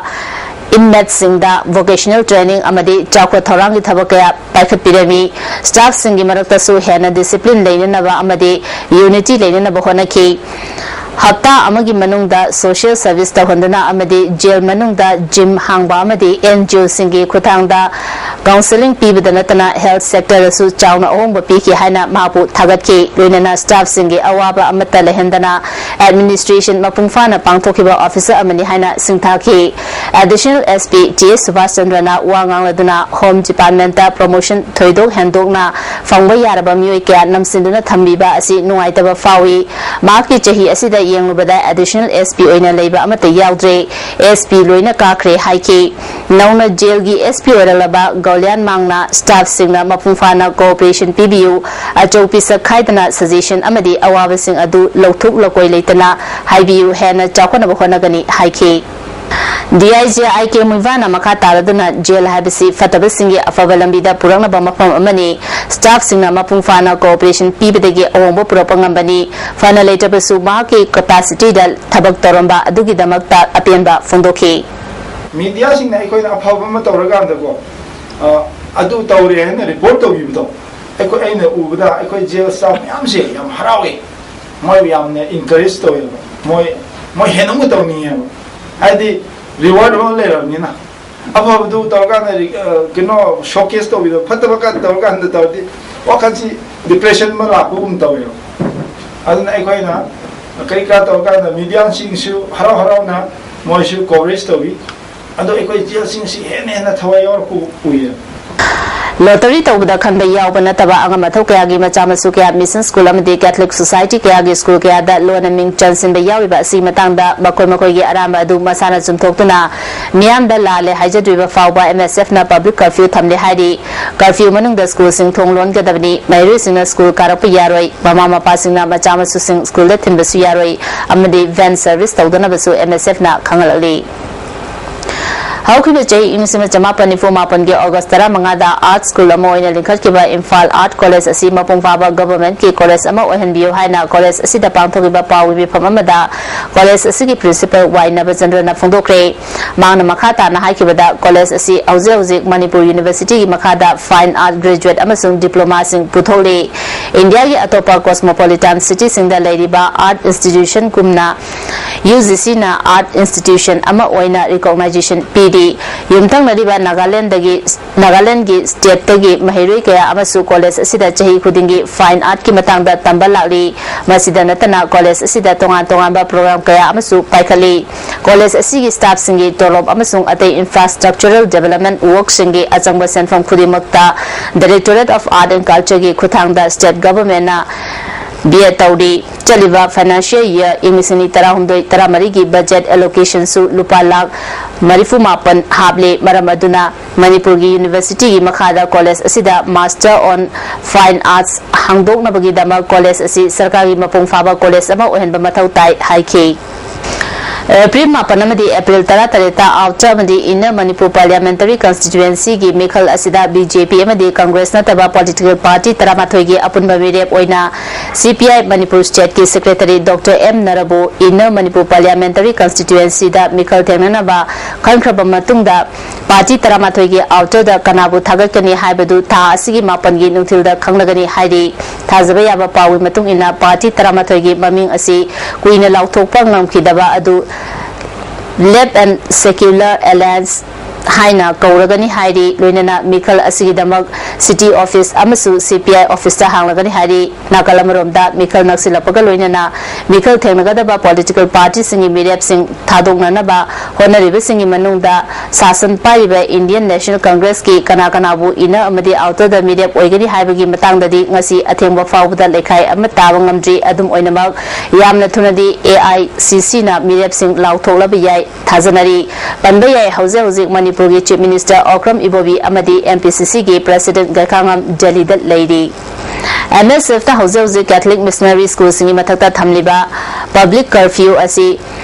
ꯏꯟꯃꯦꯠꯁꯤꯡꯗ ꯚꯣꯀꯦꯁꯅꯦꯜ ꯇ꯭ꯔꯦꯅꯤꯡ ꯑꯃꯗꯤ ꯆꯥꯎꯈꯠ ꯊꯧꯔꯥꯡꯒꯤ ꯊꯕꯛ ꯀꯌꯥ ꯄꯥꯏꯈꯠꯄꯤꯔꯝꯃꯤ꯫ ꯁ꯭ꯇꯥꯐꯁꯤꯡꯒꯤ ꯃꯔꯛꯇꯁꯨ ꯍꯦꯟꯅ ꯗꯤꯁꯤꯄ꯭ꯂꯤꯟ ꯂꯩꯅꯅꯕ ꯑꯃꯗꯤ ꯌꯨꯅꯤꯇꯤ ꯂꯩꯅꯅꯕ ꯍꯣꯠꯅꯈꯤ꯫ ꯍꯞꯇꯥ ꯑꯃꯒꯤ ꯃꯅꯨꯡꯗ ꯁꯣꯁꯤꯌꯦꯜ ꯁꯔꯚꯤꯁ ꯇꯧꯍꯟꯗꯨꯅ ꯑꯃꯗꯤ ꯖꯦꯜ ꯃꯅꯨꯡꯗ ꯖꯤꯝ ꯍꯥꯡꯕ ꯑꯃꯗꯤ ꯑꯦꯟ ꯖꯤ ꯑꯣꯁꯤꯡꯒꯤ ꯈꯨꯠꯊꯥꯡꯗ ꯀꯥꯎꯟꯁꯦꯂꯤꯡ ꯄꯤꯕꯗ ꯅꯠꯇꯅ ꯍꯦꯜꯊ ꯁꯦꯛꯇꯔꯗꯁꯨ ꯆꯥꯎꯅ ꯑꯍꯣꯡꯕ ꯄꯤꯈꯤ ꯍꯥꯏꯅ ꯃꯍꯥꯛꯄꯨ ꯊꯥꯒꯠꯈꯤ꯫ ꯂꯣꯏꯅꯅ ꯁ꯭ꯇꯥꯐꯁꯤꯡꯒꯤ ꯑꯋꯥꯕ ꯑꯃꯠꯇ ꯂꯩꯍꯟꯗꯅ ꯑꯦꯗꯃꯤꯅꯤꯁꯇ꯭ꯔꯦꯁꯟ ꯃꯄꯨꯡ ꯐꯥꯅ ꯄꯥꯡꯊꯣꯛꯈꯤꯕ ꯑꯣꯐꯤꯁꯔ ꯑꯃꯅꯤ ꯍꯥꯏꯅ ꯁꯤꯡꯊꯥꯈꯤ꯫ ꯑꯦꯗꯤꯁꯅꯦꯜ ꯑꯦꯁ ꯄꯤ ꯇꯤ ꯑꯦꯁ ꯁꯨꯚꯥꯁ ꯆꯟꯗ꯭ꯔꯅ ꯋꯥ ꯉꯥꯡꯂꯗꯨꯅ ꯍꯣꯝ ꯗꯤꯄꯥꯔꯠꯃꯦꯟꯠꯇ ꯄ꯭ꯔꯣꯃꯣꯁꯟ ꯊꯣꯏꯗꯣꯛ ꯍꯦꯟꯗꯣꯛꯅ ꯐꯪꯕ ꯌꯥꯔꯕ ꯃꯤꯑꯣꯏ ꯀꯌꯥ ꯅꯝꯁꯤꯟꯗꯨꯅ ꯊꯝꯕꯤꯕ ꯑꯁꯤ ꯅꯨꯡꯉꯥꯏꯇꯕ ꯐꯥꯎꯏ꯫ ꯃꯍꯥꯛꯀꯤ ꯆꯍꯤ ꯑꯁꯤꯗ ꯌꯦꯡꯂꯨꯕꯗ ꯑꯦꯗꯤꯁꯅꯦꯜ ꯑꯦꯁ ꯄꯤ ꯑꯣꯏꯅ ꯂꯩꯕ ꯑꯃꯠꯇ ꯌꯥꯎꯗ꯭ꯔꯦ꯫ ꯑꯦꯁ ꯄꯤ ꯂꯣꯏꯅ ꯀꯥꯈ꯭ꯔꯦ ꯍꯥꯏꯈꯤ꯫ ꯅꯧꯅ ꯖꯦꯜꯒꯤ ꯑꯦꯁ ꯄꯤ ꯑꯣꯏꯔꯛꯂꯕ ꯒꯧꯂꯤꯌꯥꯟ ꯃꯥꯡꯅ ꯁ꯭ꯇꯥꯐꯁꯤꯡꯅ ꯃꯄꯨꯡ ꯐꯥꯅ ꯀꯣꯑꯣꯄꯔꯦꯁꯟ ꯄꯤꯕꯤꯌꯨ, ꯑꯆꯧ ꯄꯤꯁꯛ ꯈꯥꯏꯗꯅ ꯁꯖꯦꯁꯟ ꯑꯃꯗꯤ ꯑꯋꯥꯕꯁꯤꯡ ꯑꯗꯨ ꯂꯧꯊꯣꯛ ꯂꯧꯀꯣꯏ ꯂꯩꯇꯅ ꯍꯥꯏꯕꯤꯌꯨ, ꯍꯦꯟꯅ ꯆꯥꯎꯈꯠꯅꯕ ꯍꯣꯠꯅꯒꯅꯤ ꯍꯥꯏꯈꯤ꯫ ꯗꯤ ꯑꯥꯏ ꯖꯤ ꯑꯥꯏ ꯀꯦ ꯃꯨꯏꯚꯥꯅ ꯃꯈꯥ ꯇꯥꯔꯗꯨꯅ ꯖꯦꯜ ꯍꯥꯏꯕꯁꯤ ꯐꯠꯇꯕꯁꯤꯡꯒꯤ ꯑꯐꯕ ꯂꯝꯕꯤꯗ ꯄꯨꯔꯛꯅꯕ ꯃꯐꯝ ꯑꯃꯅꯤ꯫ ꯁ꯭ꯇꯥꯐꯁꯤꯡꯅ ꯃꯄꯨꯡ ꯐꯥꯅ ꯀꯣꯑꯣꯄꯔꯦꯁꯟ ꯄꯤꯕꯗꯒꯤ ꯑꯍꯣꯡꯕ ꯄꯨꯔꯛꯄ ꯉꯝꯕꯅꯤ꯫ ꯐꯅ ꯂꯩꯇ꯭ꯔꯕꯁꯨ ꯃꯍꯥꯛꯀꯤ ꯀꯦꯄꯥꯁꯤꯇꯤꯗ ꯊꯕꯛ ꯇꯧꯔꯝꯕ ꯑꯗꯨꯒꯤꯗꯃꯛꯇ ꯑꯄꯦꯟꯕ ꯐꯣꯡꯗꯣꯛꯈꯤ꯫ ꯃꯤꯗꯤꯌꯥꯁꯤꯡꯅ ꯑꯩꯈꯣꯏꯅ ꯑꯐꯕ ꯑꯃ ꯇꯧꯔꯀꯥꯟꯗꯀꯣ, ꯑ, ꯑꯗꯨ ꯇꯧꯔꯦ ꯍꯥꯏꯅ ꯔꯤꯄꯣꯔꯠ ꯇꯧꯕꯤꯕꯗꯣ, ꯑꯩꯈꯣꯏ, ꯑꯩꯅ ꯎꯕꯗ ꯑꯩꯈꯣꯏ ꯖꯦꯜ ꯁ꯭ꯇꯥꯐ ꯃꯌꯥꯝꯁꯦ ꯌꯥꯝ ꯍꯔꯥꯎꯋꯦ꯫ ꯃꯣꯏ ꯌꯥꯝꯅ ꯏꯟꯀꯔꯦꯖ ꯇꯧꯋꯦꯕ꯫ ꯃꯣꯏ, ꯃꯣꯏ ꯍꯦꯟꯅ ꯑꯃꯨꯛ ꯇꯧꯅꯤꯡꯉꯦꯕ꯫ ꯍꯥꯏꯗꯤ ꯔꯤꯋꯥꯔꯗ ꯑꯃ ꯂꯩꯔꯕꯅꯤꯅ꯫ ꯑꯐꯕꯗꯨ ꯇꯧꯔꯀꯥꯟꯗ ꯔꯤ-, ꯑ, ꯀꯩꯅꯣ, ꯁꯣꯀꯦꯁ ꯇꯧꯕꯤꯗꯣ, ꯐꯠꯇꯕ ꯀꯥꯟ ꯇꯧꯔꯀꯥꯟꯗ ꯇꯧꯔꯗꯤ ꯋꯥꯈꯜꯁꯤ ꯗꯤꯄ꯭ꯔꯦꯁꯟ ꯑꯃ ꯂꯥꯛꯄꯒꯨꯝ ꯇꯧꯋꯦꯕ꯫ ꯑꯗꯨꯅ ꯑꯩꯈꯣꯏꯅ ꯀꯔꯤ ꯀꯔꯥ ꯇꯧꯔꯀꯥꯟꯗ ꯃꯤꯗꯤꯌꯥꯁꯤꯡꯁꯨ ꯍꯔꯥꯎ ꯍꯔꯥꯎꯅ ꯃꯣꯏꯁꯨ ꯀꯣꯚꯔꯦꯖ ꯇꯧꯏ꯫ ꯑꯗꯣ ꯑꯩꯈꯣꯏ ꯖꯦꯜꯁꯤꯡꯁꯤ ꯍꯦꯟꯅ ꯍꯦꯟꯅ ꯊꯋꯥꯏ ꯌꯥꯎꯔꯛꯄ ꯎꯏꯌꯦ꯫ ꯂꯣꯇꯔꯤ ꯇꯧꯕꯗ ꯈꯟꯕ ꯌꯥꯎꯕ ꯅꯠꯇꯕ ꯑꯉꯝ ꯑꯊꯧ ꯀꯌꯥꯒꯤ ꯃꯆꯥ ꯃꯁꯨ ꯀꯌꯥ ꯃꯤꯁꯟ ꯁ꯭ꯀꯨꯜ ꯑꯃꯗꯤ ꯀꯦꯊꯂꯤꯛ ꯁꯣꯁꯥꯏꯇꯤ ꯀꯌꯥꯒꯤ ꯁ꯭ꯀꯨꯜ ꯀꯌꯥꯗ ꯂꯣꯟꯅ ꯃꯤꯡ ꯆꯟꯁꯤꯟꯕ ꯌꯥꯎꯔꯤꯕ ꯑꯁꯤꯒꯤ ꯃꯇꯥꯡꯗ ꯃꯈꯣꯏ ꯃꯈꯣꯏꯒꯤ ꯑꯔꯥꯟꯕ ꯑꯗꯨ ꯃꯁꯥꯅ ꯆꯨꯝꯊꯣꯛꯇꯨꯅ ꯃꯤꯌꯥꯝꯗ ꯂꯥꯜꯂꯦ ꯍꯥꯏꯖꯗ꯭ꯔꯤꯕ ꯐꯥꯎꯕ ꯑꯦꯝ ꯑꯦꯁ ꯑꯦꯐꯅ ꯄꯕ꯭ꯂꯤꯛ ꯀꯔꯐ꯭ꯌꯨ ꯊꯝꯂꯦ ꯍꯥꯏꯔꯤ꯫ ꯀꯔꯐ꯭ꯌꯨ ꯃꯅꯨꯡꯗ ꯁ꯭ꯀꯨꯜꯁꯤꯡ ꯊꯣꯡ ꯂꯣꯟꯒꯗꯕꯅꯤ꯫ ꯃꯍꯩꯔꯣꯏꯁꯤꯡꯅ ꯁ꯭ꯀꯨꯜ ꯀꯥꯔꯛꯄ ꯌꯥꯔꯣꯏ꯫ ꯃꯃꯥ ꯃꯄꯥꯁꯤꯡꯅ ꯃꯆꯥ ꯃꯁꯨꯁꯤꯡ ꯁ꯭ꯀꯨꯜꯗ ꯊꯤꯟꯕꯁꯨ ꯌꯥꯔꯣꯏ ꯑꯃꯗꯤ ꯚꯦꯟ ꯁꯔꯚꯤꯁ ꯇꯧꯗꯅꯕꯁꯨ ꯑꯦꯝ ꯑꯦꯁ ꯑꯦꯐꯅ ꯈꯪꯍꯜꯂꯛꯂꯤ꯫ ꯍꯧꯈꯤꯕ ꯆꯍꯤ ꯏꯪ ꯂꯤꯁꯤꯡ ꯑꯃ ꯆꯃꯥꯄꯟ ꯅꯤꯐꯨ ꯃꯥꯄꯟꯒꯤ ꯑꯣꯒꯁ ꯇꯔꯥꯃꯉꯥꯗ ꯑꯥꯔꯠ ꯁ꯭ꯀꯨꯜ ꯑꯃ ꯑꯣꯏꯅ ꯂꯤꯡꯈꯠꯈꯤꯕ ꯏꯝꯐꯥꯜ ꯑꯥꯔꯠ ꯀꯣꯂꯦꯖ ꯑꯁꯤ ꯃꯄꯨꯡ ꯐꯥꯕ ꯒꯚꯔꯟꯃꯦꯟꯠꯀꯤ ꯀꯣꯂꯦꯖ ꯑꯃ ꯑꯣꯏꯍꯟꯕꯤꯌꯨ ꯍꯥꯏꯅ ꯀꯣꯂꯦꯖ ꯑꯁꯤꯗ ꯄꯥꯡꯊꯣꯛꯈꯤꯕ ꯄꯥꯎꯒꯤ ꯃꯤꯐꯝ ꯑꯃꯗ ꯀꯣꯂꯦꯖ ꯑꯁꯤꯒꯤ ꯄ꯭ꯔꯤꯟꯁꯤꯄꯜ ꯋꯥꯏ ꯅꯕꯆꯟꯗ꯭ꯔꯅ ꯐꯣꯡꯗꯣꯛꯈ꯭ꯔꯦ꯫ ꯃꯍꯥꯛꯅ ꯃꯈꯥ ꯇꯥꯅ ꯍꯥꯏꯈꯤꯕꯗ, ꯀꯣꯂꯦꯖ ꯑꯁꯤ ꯍꯧꯖꯤꯛ ꯍꯧꯖꯤꯛ ꯃꯅꯤꯄꯨꯔ ꯌꯨꯅꯤꯚꯔꯁꯤꯇꯤꯒꯤ ꯃꯈꯥꯗ ꯐꯥꯏꯟ ꯑꯥꯔꯠ ꯒ꯭ꯔꯦꯖꯨꯋꯦꯠ ꯑꯃꯁꯨꯡ ꯗꯤꯄ꯭ꯂꯣꯃꯥꯁꯤꯡ ꯄꯨꯊꯣꯛꯂꯤ꯫ ꯏꯟꯗꯤꯌꯥꯒꯤ ꯑꯇꯣꯞꯄ ꯀꯣꯁꯃꯣꯄꯣꯂꯤꯇꯥꯟ ꯁꯤꯇꯤꯁꯤꯡꯗ ꯂꯩꯔꯤꯕ ꯑꯥꯔꯠ ꯏꯟꯁꯇꯤꯇ꯭ꯌꯨꯁꯟꯒꯨꯝꯅ ꯌꯨ ꯖꯤ ꯁꯤꯅ ꯑꯥꯔꯠ ꯏꯟꯁꯇꯤꯇ꯭ꯌꯨꯁꯟ ꯑꯃ ꯑꯣꯏꯅ ꯔꯤꯀꯣꯛꯅꯥꯏꯖꯦꯁꯟ ꯄꯤꯔꯤ꯫ ꯌꯨꯝꯊꯪꯅꯔꯤꯕ ꯅꯥꯒꯥꯂꯦꯟꯗꯒꯤ, ꯅꯥꯒꯥꯂꯦꯟꯒꯤ ꯁ꯭ꯇꯦꯠꯇꯒꯤ ꯃꯍꯩꯔꯣꯏ ꯀꯌꯥ ꯑꯃꯁꯨ ꯀꯣꯂꯦꯖ ꯑꯁꯤꯗ ꯆꯍꯤ ꯈꯨꯗꯤꯡꯒꯤ ꯐꯥꯏꯟ ꯑꯥꯔꯠꯀꯤ ꯃꯇꯥꯡꯗ ꯇꯝꯕ ꯂꯥꯛꯂꯤ꯫ ꯃꯁꯤꯗ ꯅꯠꯇꯅ ꯀꯣꯂꯦꯖ ꯑꯁꯤꯗ ꯇꯣꯉꯥꯟ ꯇꯣꯉꯥꯟꯕ ꯄ꯭ꯔꯣꯒ꯭ꯔꯥꯝ ꯀꯌꯥ ꯑꯃꯁꯨ ꯄꯥꯏꯈꯠꯂꯤ꯫ ꯀꯣꯂꯦꯖ ꯑꯁꯤꯒꯤ ꯁ꯭ꯇꯥꯐꯁꯤꯡꯒꯤ ꯇꯣꯂꯣꯞ ꯑꯃꯁꯨꯡ ꯑꯇꯩ ꯏꯟꯐ꯭ꯔꯥꯁ꯭ꯇ꯭ꯔꯛꯆꯔꯦꯜ ꯗꯤꯕꯦꯂꯞꯃꯦꯟꯠ ꯋꯥꯔꯛꯁꯤꯡꯒꯤ ꯑꯆꯪꯕ ꯁꯦꯟꯐꯝ ꯈꯨꯗꯤꯡꯃꯛꯇ Directorate of Art and Cultureꯒꯤ ꯈꯨꯠꯊꯥꯡꯗ ꯁ꯭ꯇꯦꯠ ꯒꯚꯔꯟꯃꯦꯟꯠꯅ ꯕꯤꯌꯔ ꯇꯧꯔꯤ꯫ ꯆꯠꯂꯤꯕ ꯐꯥꯏꯅꯥꯟꯁꯤꯌꯦꯜ ꯌꯔ ꯏꯪ ꯂꯤꯁꯤꯡ ꯑꯅꯤ ꯇꯔꯥꯍꯨꯝꯗꯣꯏ ꯇꯔꯥꯃꯔꯤꯒꯤ ꯕꯖꯦꯠ ꯑꯦꯂꯣꯀꯦꯁꯟꯁꯨ ꯂꯨꯄꯥ ꯂꯥꯈ ꯃꯔꯤꯐꯨ ꯃꯥꯄꯟ ꯍꯥꯞꯂꯦ꯫ ꯃꯔꯝ ꯑꯗꯨꯅ ꯃꯅꯤꯄꯨꯔꯒꯤ ꯌꯨꯅꯤꯚꯔꯁꯤꯇꯤꯒꯤ ꯃꯈꯥꯗ ꯀꯣꯂꯦꯖ ꯑꯁꯤꯗ Master on Fine Arts ꯍꯥꯡꯗꯣꯛꯅꯕꯒꯤꯗꯃꯛ ꯀꯣꯂꯦꯖ ꯑꯁꯤ ꯁꯔꯀꯥꯔꯒꯤ ꯃꯄꯨꯡ ꯐꯥꯕ ꯀꯣꯂꯦꯖ ꯑꯃ ꯑꯣꯏꯍꯟꯕ ꯃꯊꯧ ꯇꯥꯏ ꯍꯥꯏꯈꯤ꯫ ꯑꯦꯄ꯭ꯔꯤꯜ ꯃꯥꯄꯟ ꯑꯃꯗꯤ ꯑꯦꯄ꯭ꯔꯤꯜ ꯇꯔꯥꯇꯔꯦꯠꯇ Outer ꯑꯃꯗꯤ Inner Manipur Parliamentary Constituencyꯒꯤ ꯃꯤꯈꯜ ꯑꯁꯤꯗ ꯕꯤ ꯖꯦ ꯄꯤ ꯑꯃꯗꯤ ꯀꯪꯒ꯭ꯔꯦꯁ ꯅꯠꯇꯕ ꯄꯣꯂꯤꯇꯤꯀꯦꯜ ꯄꯥꯔꯇꯤ ꯇꯔꯥꯃꯥꯊꯣꯏꯒꯤ ꯑꯄꯨꯟꯕ ꯃꯤꯔꯦꯞ ꯑꯣꯏꯅ ꯁꯤ ꯄꯤ ꯑꯥꯏ ꯃꯅꯤꯄꯨꯔ ꯁ꯭ꯇꯦꯠꯀꯤ ꯁꯦꯀ꯭ꯔꯦꯇꯔꯤ ꯗꯣꯛꯇꯔ ꯑꯦꯝ ꯅꯔꯥꯕꯨ Inner Manipur Parliamentary Constituencyꯗ ꯃꯤꯈꯜ ꯊꯦꯡꯅꯅꯕ ꯈꯟꯈ꯭ꯔꯕ ꯃꯇꯨꯡꯗ, ꯄꯥꯔꯇꯤ ꯇꯔꯥꯃꯥꯊꯣꯏꯒꯤ Outerꯗ ꯀꯅꯥꯕꯨ ꯊꯥꯒꯠꯀꯅꯤ ꯍꯥꯏꯕꯗꯨ ꯊꯥ ꯑꯁꯤꯒꯤ ꯃꯥꯄꯟꯒꯤ ꯅꯨꯡꯊꯤꯜꯗ ꯈꯪꯂꯒꯅꯤ ꯍꯥꯏꯔꯤ꯫ ꯊꯥꯖꯕ ꯌꯥꯕ ꯄꯥꯎꯒꯤ ꯃꯇꯨꯡ ꯏꯟꯅ, ꯄꯥꯔꯇꯤ ꯇꯔꯥꯃꯥꯊꯣꯏꯒꯤ ꯃꯃꯤꯡ ꯑꯁꯤ ꯀꯨꯏꯅ ꯂꯥꯎꯊꯣꯛꯄ ꯉꯝꯈꯤꯗꯕ ꯑꯗꯨ Left and Secular Alliance ꯍꯥꯏꯅ ꯀꯧꯔꯒꯅꯤ ꯍꯥꯏꯔꯤ꯫ ꯂꯣꯏꯅꯅ ꯃꯤꯈꯜ ꯑꯁꯤꯒꯤꯗꯃꯛ ꯁꯤꯇꯤ ꯑꯣꯐꯤꯁ ꯑꯃꯁꯨ ꯁꯤ ꯄꯤ ꯑꯥꯏ ꯑꯣꯐꯤꯁꯇ ꯍꯥꯡꯂꯒꯅꯤ ꯍꯥꯏꯔꯤ꯫ ꯅꯥꯀꯜ ꯑꯃꯔꯣꯝꯗ ꯃꯤꯈꯜ ꯅꯛꯁꯤꯜꯂꯛꯄꯒ ꯂꯣꯏꯅꯅ ꯃꯤꯈꯜ ꯊꯦꯡꯅꯒꯗꯕ ꯄꯣꯂꯤꯇꯤꯀꯦꯜ ꯄꯥꯔꯇꯤꯁꯤꯡꯒꯤ ꯃꯤꯔꯦꯞꯁꯤꯡ ꯊꯥꯗꯣꯛꯅꯅꯕ ꯍꯣꯠꯅꯔꯤꯕꯁꯤꯡꯒꯤ ꯃꯅꯨꯡꯗ ꯁꯥꯁꯟ ꯄꯥꯏꯔꯤꯕ ꯏꯟꯗꯤꯌꯟ ꯅꯦꯁꯅꯦꯜ ꯀꯪꯒ꯭ꯔꯦꯁꯀꯤ ꯀꯅꯥ ꯀꯅꯥꯕꯨ ꯏꯟꯅꯔ ꯑꯃꯗꯤ ꯑꯥꯎꯇꯔꯗ ꯃꯤꯔꯦꯞ ꯑꯣꯏꯒꯅꯤ ꯍꯥꯏꯕꯒꯤ ꯃꯇꯥꯡꯗꯗꯤ ꯉꯁꯤ ꯑꯊꯦꯡꯕ ꯐꯥꯎꯕꯗ ꯂꯩꯈꯥꯏ ꯑꯃ ꯇꯥꯕ ꯉꯝꯗ꯭ꯔꯤ꯫ ꯑꯗꯨꯝ ꯑꯣꯏꯅꯃꯛ, ꯌꯥꯝꯅ ꯊꯨꯅꯗꯤ ꯑꯦ ꯑꯥꯏ ꯁꯤ ꯁꯤꯅ ꯃꯤꯔꯦꯞꯁꯤꯡ ꯂꯥꯎꯊꯣꯛꯂꯕ ꯌꯥꯏ꯫ ꯊꯥꯖꯅꯔꯤ꯫ ꯄꯟꯕ ꯌꯥꯏ, ꯍꯧꯖꯤꯛ ꯍꯧꯖꯤꯛ ꯃꯅꯤꯄꯨꯔꯒꯤ ꯆꯤꯐ ꯃꯤꯅꯤꯁꯇꯔ ꯑꯣꯀ꯭ꯔꯝ ꯏꯕꯣꯕꯤ ꯑꯃꯗꯤ ꯑꯦꯝ ꯄꯤ ꯁꯤ ꯁꯤꯒꯤ ꯄ꯭ꯔꯦꯁꯤꯗꯦꯟꯠ ꯒꯩꯈꯥꯉꯝ ꯗꯦꯜꯂꯤꯗ ꯂꯩꯔꯤ꯫ ꯑꯦꯝ ꯑꯦꯁ ꯑꯦꯐꯇ ꯍꯧꯖꯤꯛ ꯍꯧꯖꯤꯛ ꯀꯦꯊꯂꯤꯛ ꯃꯤꯁꯅꯔꯤ ꯁ꯭ꯀꯨꯜꯁꯤꯡꯒꯤ ꯃꯊꯛꯇ ꯊꯝꯂꯤꯕ ꯄꯕ꯭ꯂꯤꯛ ꯀꯔꯐ꯭ꯌꯨ ꯑꯁꯤ